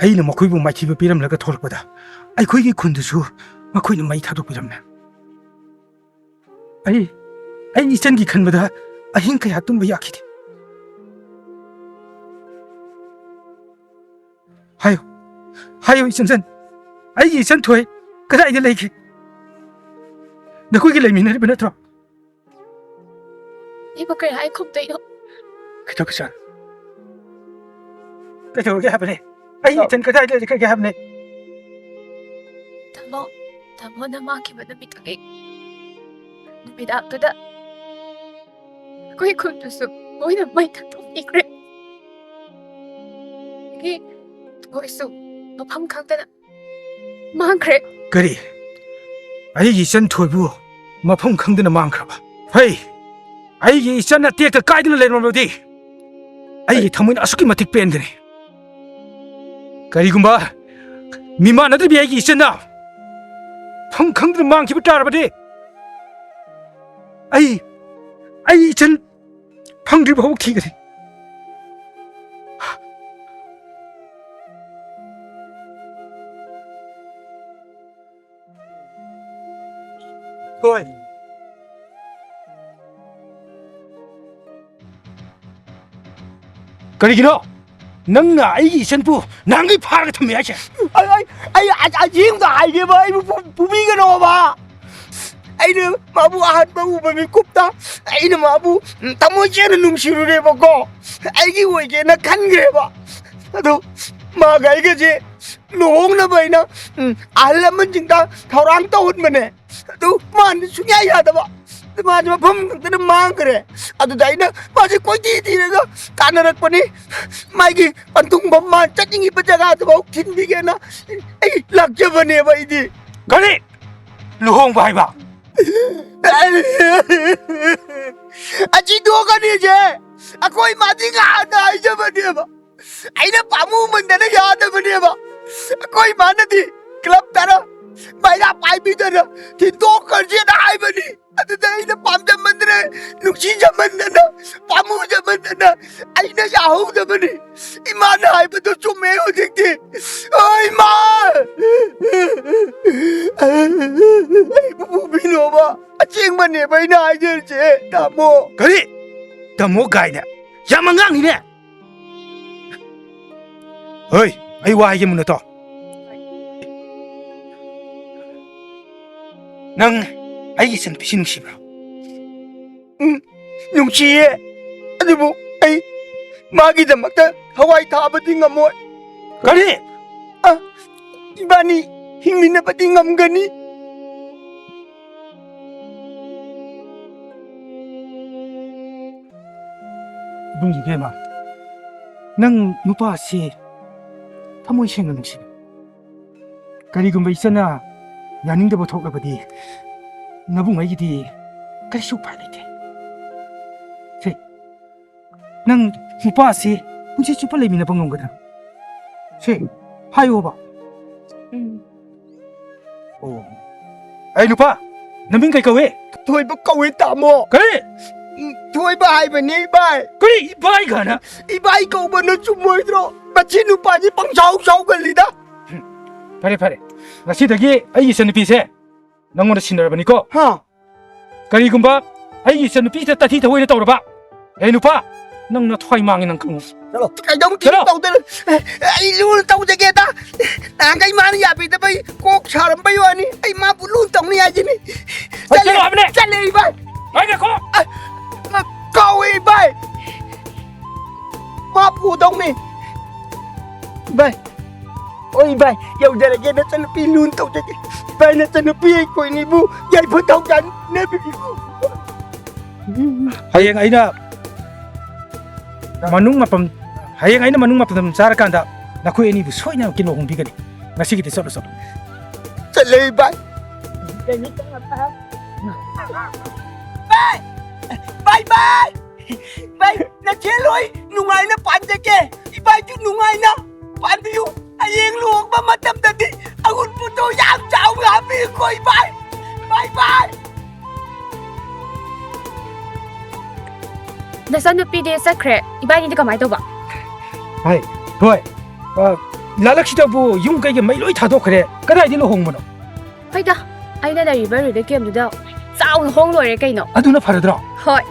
ꯑꯩꯅ ꯃꯈꯣꯏꯕꯨ ꯃꯥꯏꯊꯤꯕ ꯄꯤꯔꯝꯂꯒ ꯊꯣꯛꯂꯛꯄꯗ ꯑꯩꯈꯣꯏꯒꯤ ꯈꯨꯟꯗꯨꯁꯨ ꯃꯈꯣꯏꯅ ꯃꯩ ꯊꯥꯗꯣꯛꯄꯤꯔꯝꯃꯦ꯫ ꯑꯩ ꯑꯩ ꯏꯆꯟꯒꯤ ꯈꯟꯕꯗ ꯑꯍꯤꯡ ꯀꯌꯥ ꯇꯨꯝꯕ ꯌꯥꯈꯤꯗꯦ꯫ ꯍꯥꯏꯌꯨ, ꯍꯥꯏꯌꯨ ꯏꯆꯟꯆꯟ, ꯑꯩꯒꯤ ꯏꯆꯟ ꯊꯣꯏ ꯀꯗꯥꯏꯗ ꯂꯩꯒꯦ? ꯅꯈꯣꯏꯒꯤ ꯂꯩꯃꯤꯟꯅꯔꯤꯕ ꯅꯠꯇ꯭ꯔꯣ? ꯑꯩꯕꯨ ꯀꯔꯤ ꯍꯥꯏ ꯈꯨꯝꯗꯣꯏꯅꯣ? ꯀꯩꯗꯧꯒꯦ ꯁꯥꯔ? ꯀꯩꯗꯧꯔꯒꯦ ꯍꯥꯏꯕꯅꯦ? ꯑꯩ ꯏꯆꯟ ꯀꯗꯥꯏꯗ ꯂꯩꯒꯦ ꯍꯥꯏꯕꯅꯦ? ꯇꯥꯃꯣ, ꯇꯥꯃꯣꯅ ꯃꯥꯡꯈꯤꯕ ꯅꯨꯃꯤꯠꯇꯨꯒꯤ ꯅꯨꯃꯤꯗꯥꯡꯗꯨꯗ ꯑꯩꯈꯣꯏ ꯈꯨꯟꯗꯨꯁꯨ ꯃꯣꯏꯅ ꯃꯩ ꯊꯥꯗꯣꯛꯄꯤꯈ꯭ꯔꯦ꯫ ꯑꯗꯒꯤ ꯃꯣꯏꯁꯨ ꯃꯐꯝ ꯈꯪꯗꯅ ꯃꯥꯡꯈ꯭ꯔꯦ꯫ ꯀꯔꯤ? ꯑꯩꯒꯤ ꯏꯆꯟ ꯊꯣꯏꯕꯨ ꯃꯐꯝ ꯈꯪꯗꯅ ꯃꯥꯡꯈ꯭ꯔꯕ? ꯍꯩ! ꯑꯩꯒꯤ ꯏꯆꯟ ꯑꯇꯦꯛꯇ ꯀꯥꯏꯗꯅ ꯂꯩꯔꯝꯂꯕꯗꯤ ꯑꯩꯒꯤ ꯊꯃꯣꯏꯅ ꯑꯁꯨꯛꯀꯤ ꯃꯇꯤꯛ ꯄꯦꯟꯒꯅꯤ꯫ ꯀꯔꯤꯒꯨꯝꯕ ꯃꯤꯃꯥꯟꯅꯗ꯭ꯔꯕꯤ ꯑꯩꯒꯤ ꯏꯆꯟꯅ ꯃꯐꯝ ꯈꯪꯗꯅ ꯃꯥꯡꯈꯤꯕ ꯇꯥꯔꯕꯗꯤ ꯑꯩ ꯑꯩ ꯏꯆꯟ ꯐꯪꯗ꯭ꯔꯤꯕ ꯐꯥꯎ ꯊꯤꯒꯅꯤ꯫ ꯍꯣꯏ꯫ ꯀꯔꯤꯒꯤꯅꯣ? ꯅꯪꯅ ꯑꯩꯒꯤ ꯏꯆꯟꯕꯨ ꯅꯍꯥꯟꯒꯩ ꯐꯥꯔꯒ ꯊꯝꯃꯦ ꯍꯥꯏꯁꯦ? ꯑꯩ ꯑꯩ ꯑꯩ ꯑꯁ- ꯑꯁꯦꯡꯕ ꯍꯥꯏꯒꯦꯕ, ꯑꯩꯕꯨ ꯄꯨ- ꯄꯨꯕꯤꯒꯅꯣꯕ꯫ ꯑꯩꯅ ꯃꯥꯕꯨ ꯑꯍꯥꯟꯕ ꯎꯕ ꯃꯤꯀꯨꯞꯇ ꯑꯩꯅ ꯃꯥꯕꯨ ꯎꯝ, ꯊꯃꯣꯏ ꯁꯦꯡꯅ ꯅꯨꯡꯁꯤꯔꯨꯔꯦꯕꯀꯣ, ꯑꯩꯒꯤ ꯑꯣꯏꯒꯦꯅ ꯈꯟꯈ꯭ꯔꯦꯕ꯫ ꯑꯗꯨ ꯃꯥꯒ ꯑꯩꯒꯁꯦ ꯂꯨꯍꯣꯡꯅꯕ ꯑꯩꯅ ꯎꯝ, ꯑꯍꯜ ꯂꯃꯟꯁꯤꯡꯗ ꯊꯧꯔꯥꯡ ꯇꯧꯍꯟꯕꯅꯦ꯫ ꯑꯗꯨ ꯃꯥꯅ ꯁꯨꯡꯌꯥ ꯌꯥꯗꯕ꯫ ꯑꯗꯨ ꯃꯥꯁꯦ ꯃꯐꯝ ꯈꯛꯇꯗ ꯃꯥꯡꯈ꯭ꯔꯦ꯫ ꯑꯗꯨꯗ ꯑꯩꯅ ꯃꯥꯁꯦ ꯀꯣꯏꯊꯤ ꯊꯤꯔꯒ ꯇꯥꯟꯅꯔꯛꯄꯅꯤ꯫ ꯃꯥꯒꯤ ꯄꯟꯊꯨꯡꯐꯝ, ꯃꯥ ꯆꯠꯅꯤꯡꯉꯤꯕ ꯖꯒꯥꯗꯨꯐꯥꯎ ꯊꯤꯟꯕꯤꯒꯦꯅ ꯑꯩ ꯂꯥꯛꯆꯕꯅꯦꯕ ꯑꯩꯗꯤ꯫ ꯀꯔꯤ? ꯂꯨꯍꯣꯡꯕ ꯍꯥꯏꯕ? ꯑꯁꯤ ꯇꯣꯛꯀꯅꯤꯁꯦ ꯑꯩꯈꯣꯏ ꯃꯥꯗꯤ ꯉꯥꯏꯍꯥꯛꯇ ꯍꯥꯏꯖꯕꯅꯦꯕ꯫ ꯑꯩꯅ ꯄꯥꯝꯃꯨꯃꯟꯗꯅ ꯌꯥꯗꯕꯅꯦꯕ꯫ ꯑꯩꯈꯣꯏ ꯃꯥꯅꯗꯤ ꯀ꯭ꯂꯕ ꯇꯔꯥ ꯃꯩꯔꯥ ꯄꯥꯏꯕꯤꯗꯅ ꯊꯤꯟꯗꯣꯛꯈ꯭ꯔꯁꯦꯅ ꯍꯥꯏꯕꯅꯤ꯫ ꯑꯗꯨꯗ ꯑꯩꯅ ꯄꯥꯝꯖꯃꯟꯗꯅ, ꯅꯨꯡꯁꯤꯖꯃꯟꯗꯅ, ꯄꯥꯝꯃꯨꯖꯃꯟꯗꯅ ꯑꯩꯅ ꯌꯥꯍꯧꯗꯕꯅꯤ꯫ ꯏꯃꯥꯅ ꯍꯥꯏꯕꯗꯨ ꯆꯨꯝꯃꯦ ꯍꯧꯖꯤꯛꯇꯤ꯫ ꯑꯣ, ꯏꯃꯥ! ꯑꯩꯕꯨ ꯄꯨꯕꯤꯅꯣꯕ꯫ ꯑꯁꯦꯡꯕꯅꯦꯕ ꯑꯩꯅ ꯍꯥꯏꯖꯔꯤꯁꯦ, ꯇꯥꯃꯣ꯫ ꯀꯔꯤ? ꯇꯥꯃꯣ ꯀꯥꯏꯅ? ꯌꯥꯝ ꯑꯉꯥꯡꯅꯤꯅꯦ꯫ ꯍꯣꯏ, ꯑꯩ ꯋꯥ ꯍꯥꯏꯒꯦ, ꯃꯨꯅꯇꯣ꯫ ꯅꯪ ꯑꯩꯒꯤ ꯏꯆꯟꯅꯨꯄꯤꯁꯤ ꯅꯨꯡꯁꯤꯕ꯭ꯔꯥ? ꯎꯝ, ꯅꯨꯡꯁꯤꯌꯦ꯫ ꯑꯗꯨꯕꯨ ꯑꯩ ꯃꯥꯒꯤꯗꯃꯛꯇ ꯊꯋꯥꯏ ꯊꯥꯕꯗꯤ ꯉꯝꯃꯣꯏ꯫ ꯀꯔꯤ? ꯑ, ꯏꯕꯥꯅꯤ ꯍꯤꯡꯃꯤꯟꯅꯕꯗꯤ ꯉꯝꯒꯅꯤ꯫ ꯏꯕꯨꯡ ꯏꯕꯦꯝꯃ, ꯅꯪ ꯅꯨꯄꯥꯁꯤ ꯊꯃꯣꯏ ꯁꯦꯡꯅ ꯅꯨꯡꯁꯤ꯫ ꯀꯔꯤꯒꯨꯝꯕ ꯏꯆꯟꯅ ꯌꯥꯅꯤꯡꯗꯕ ꯊꯣꯛꯂꯕꯗꯤ, ꯅꯕꯨꯡ ꯑꯩꯒꯤꯗꯤ ꯀꯔꯤꯁꯨ ꯎꯄꯥꯏ ꯂꯩꯇꯦ꯫ ꯁꯦ, ꯅꯪ ꯅꯨꯄꯥꯁꯤ ꯄꯨꯟꯁꯤ ꯆꯨꯞꯄ ꯂꯩꯃꯤꯟꯅꯕ ꯉꯝꯒꯗ꯭ꯔꯥ? ꯁꯦ, ꯍꯥꯏꯌꯣꯕ꯫ ꯎꯝ꯫ ꯑꯣ꯫ ꯑꯩ ꯅꯨꯄꯥ, ꯅꯃꯤꯡ ꯀꯩ ꯀꯧꯏ? ꯊꯣꯏꯕ ꯀꯧꯏ, ꯇꯥꯃꯣ꯫ ꯀꯔꯤ? ꯎꯝ, ꯊꯣꯏꯕ ꯍꯥꯏꯕꯅꯦ, ꯏꯕꯥꯏ꯫ ꯀꯔꯤ ꯏꯕꯥꯏ ꯀꯥꯏꯅ? ꯏꯕꯥꯏ ꯀꯧꯕꯅ ꯆꯨꯝꯃꯣꯏꯗ꯭ꯔꯣ? ꯃꯁꯤ ꯅꯨꯄꯥꯁꯤ ꯄꯪꯁꯥꯎ ꯁꯥꯎꯒꯜꯂꯤꯗ꯫ ꯐꯔꯦ, ꯐꯔꯦ꯫ ꯉꯁꯤꯗꯒꯤ ꯑꯩꯒꯤ ꯏꯆꯟꯅꯨꯄꯤꯁꯦ ꯅꯪꯉꯣꯟꯗ ꯁꯤꯟꯅꯔꯕꯅꯤꯀꯣ꯫ ꯍꯥ? ꯀꯔꯤꯒꯨꯝꯕ ꯑꯩꯒꯤ ꯏꯆꯟꯅꯨꯄꯤꯁꯤꯗ ꯇꯥꯊꯤ ꯊꯑꯣꯏꯅ ꯇꯧꯔꯕ, ꯑꯦ ꯅꯨꯄꯥ, ꯅꯪ ꯅꯊ꯭ꯋꯥꯏ ꯃꯥꯡꯉꯦ ꯅꯪ ꯈꯪꯉꯨ꯫ ꯆꯠꯂꯣ꯫ ꯀꯩꯗꯧ ꯊꯤꯅ ꯆꯠꯂꯣ꯫ ꯇꯧꯗꯅ? ꯑꯦ, ꯑꯩ ꯂꯨꯅ ꯇꯧꯖꯒꯦꯗ꯫ ꯅꯍꯥꯟꯈꯩ ꯃꯥꯅ ꯌꯥꯕꯤꯗꯕꯩ ꯀꯣꯛ ꯁꯥꯔꯝꯕꯩ ꯋꯥꯅꯤ꯫ ꯑꯩ ꯃꯥꯕꯨ ꯂꯨꯅ ꯇꯧꯅꯤ ꯍꯥꯏꯁꯤꯅꯤ꯫ ꯍꯣꯏ, ꯆꯠꯂꯦ, ꯆꯠꯂꯣ ꯍꯥꯏꯕꯅꯦ꯫ ꯆꯠꯂꯦ ꯏꯕꯥꯏ꯫ ꯍꯣꯏ, ꯉꯥꯏꯈꯣ꯫ ꯑ, ꯑ, ꯀꯥꯎꯋꯦ ꯏꯕꯥꯏ꯫ ꯃꯥ ꯄꯨꯗꯧꯅꯤ꯫ ꯏꯕꯥꯏ꯫ ꯍꯣꯏ ꯏꯕꯥꯏ, ꯌꯧꯖꯔꯒꯦ, ꯅꯆꯟꯅꯨꯄꯤ ꯂꯨꯅ ꯇꯧꯖꯒꯦ꯫ ꯏꯕꯥꯏ, ꯅꯆꯟꯅꯨꯄꯤ ꯑꯩꯈꯣꯏꯅꯤꯕꯨ ꯌꯥꯏꯐ ꯊꯧꯖꯥꯟ ꯅꯦꯕꯤꯕꯤꯌꯨ꯫ ꯍꯌꯦꯡ ꯑꯩꯅ ꯃꯅꯨꯡ ꯃꯄꯝ, ꯍꯌꯦꯡ ꯑꯩꯅ ꯃꯅꯨꯡ ꯃꯄꯝ ꯆꯥꯔꯀꯥꯟꯗ ꯅꯈꯣꯏ ꯑꯅꯤꯕꯨ ꯁꯣꯏꯗꯅꯃꯛꯀꯤ ꯂꯨꯍꯣꯡꯕꯤꯒꯅꯤ꯫ ꯉꯁꯤꯒꯤꯗꯤ ꯆꯠꯂꯣ, ꯆꯠꯂꯣ꯫ ꯆꯠꯂꯦ ꯏꯕꯥꯏ꯫ ꯏꯕꯥꯏ! ꯕꯥꯏ ꯕꯥꯏ! ꯕꯥꯏ, ꯅꯆꯦ ꯂꯣꯏ ꯅꯨꯡꯉꯥꯏꯅ ꯄꯥꯟꯖꯒꯦ꯫ ꯏꯕꯥꯏꯁꯨ ꯅꯨꯡꯉꯥꯏꯅ ꯄꯥꯟꯕꯤꯌꯨ꯫ ꯍꯌꯦꯡ ꯂꯨꯍꯣꯡꯕ ꯃꯇꯝꯗꯗꯤ ꯑꯎꯟꯄꯣꯠꯇꯣ ꯌꯥꯝ ꯆꯥꯎ ꯑꯩꯈꯣꯏ ꯕꯥꯏ! ꯕꯥꯏ ꯕꯥꯏ! ꯅꯆꯟꯅꯨꯄꯤꯗꯤ ꯆꯠꯈ꯭ꯔꯦ, ꯏꯕꯥꯅꯤꯗꯤ ꯀꯃꯥꯏꯅ ꯇꯧꯕ? ꯍꯥꯏ, ꯍꯣꯏ꯫ ꯑ, ꯂꯥꯂꯛꯁꯤꯗꯕꯨ ꯌꯨꯝ ꯀꯩꯒꯤ ꯃꯩ ꯂꯣꯏ ꯊꯥꯗꯣꯛꯈ꯭ꯔꯦ꯫ ꯀꯗꯥꯏꯗ ꯂꯨꯍꯣꯡꯕꯅꯣ? ꯍꯣꯏꯗ, ꯑꯩꯅ ꯂꯩꯔꯤꯕ ꯔꯦꯗꯤꯑꯣ ꯀꯦꯝꯗꯨꯗ ꯆꯥꯎꯅ ꯍꯣꯡ ꯂꯣꯏꯔꯦ ꯀꯩꯅꯣ꯫ ꯑꯗꯨꯅ ꯐꯔꯗ꯭ꯔꯣ? ꯍꯣꯏ꯫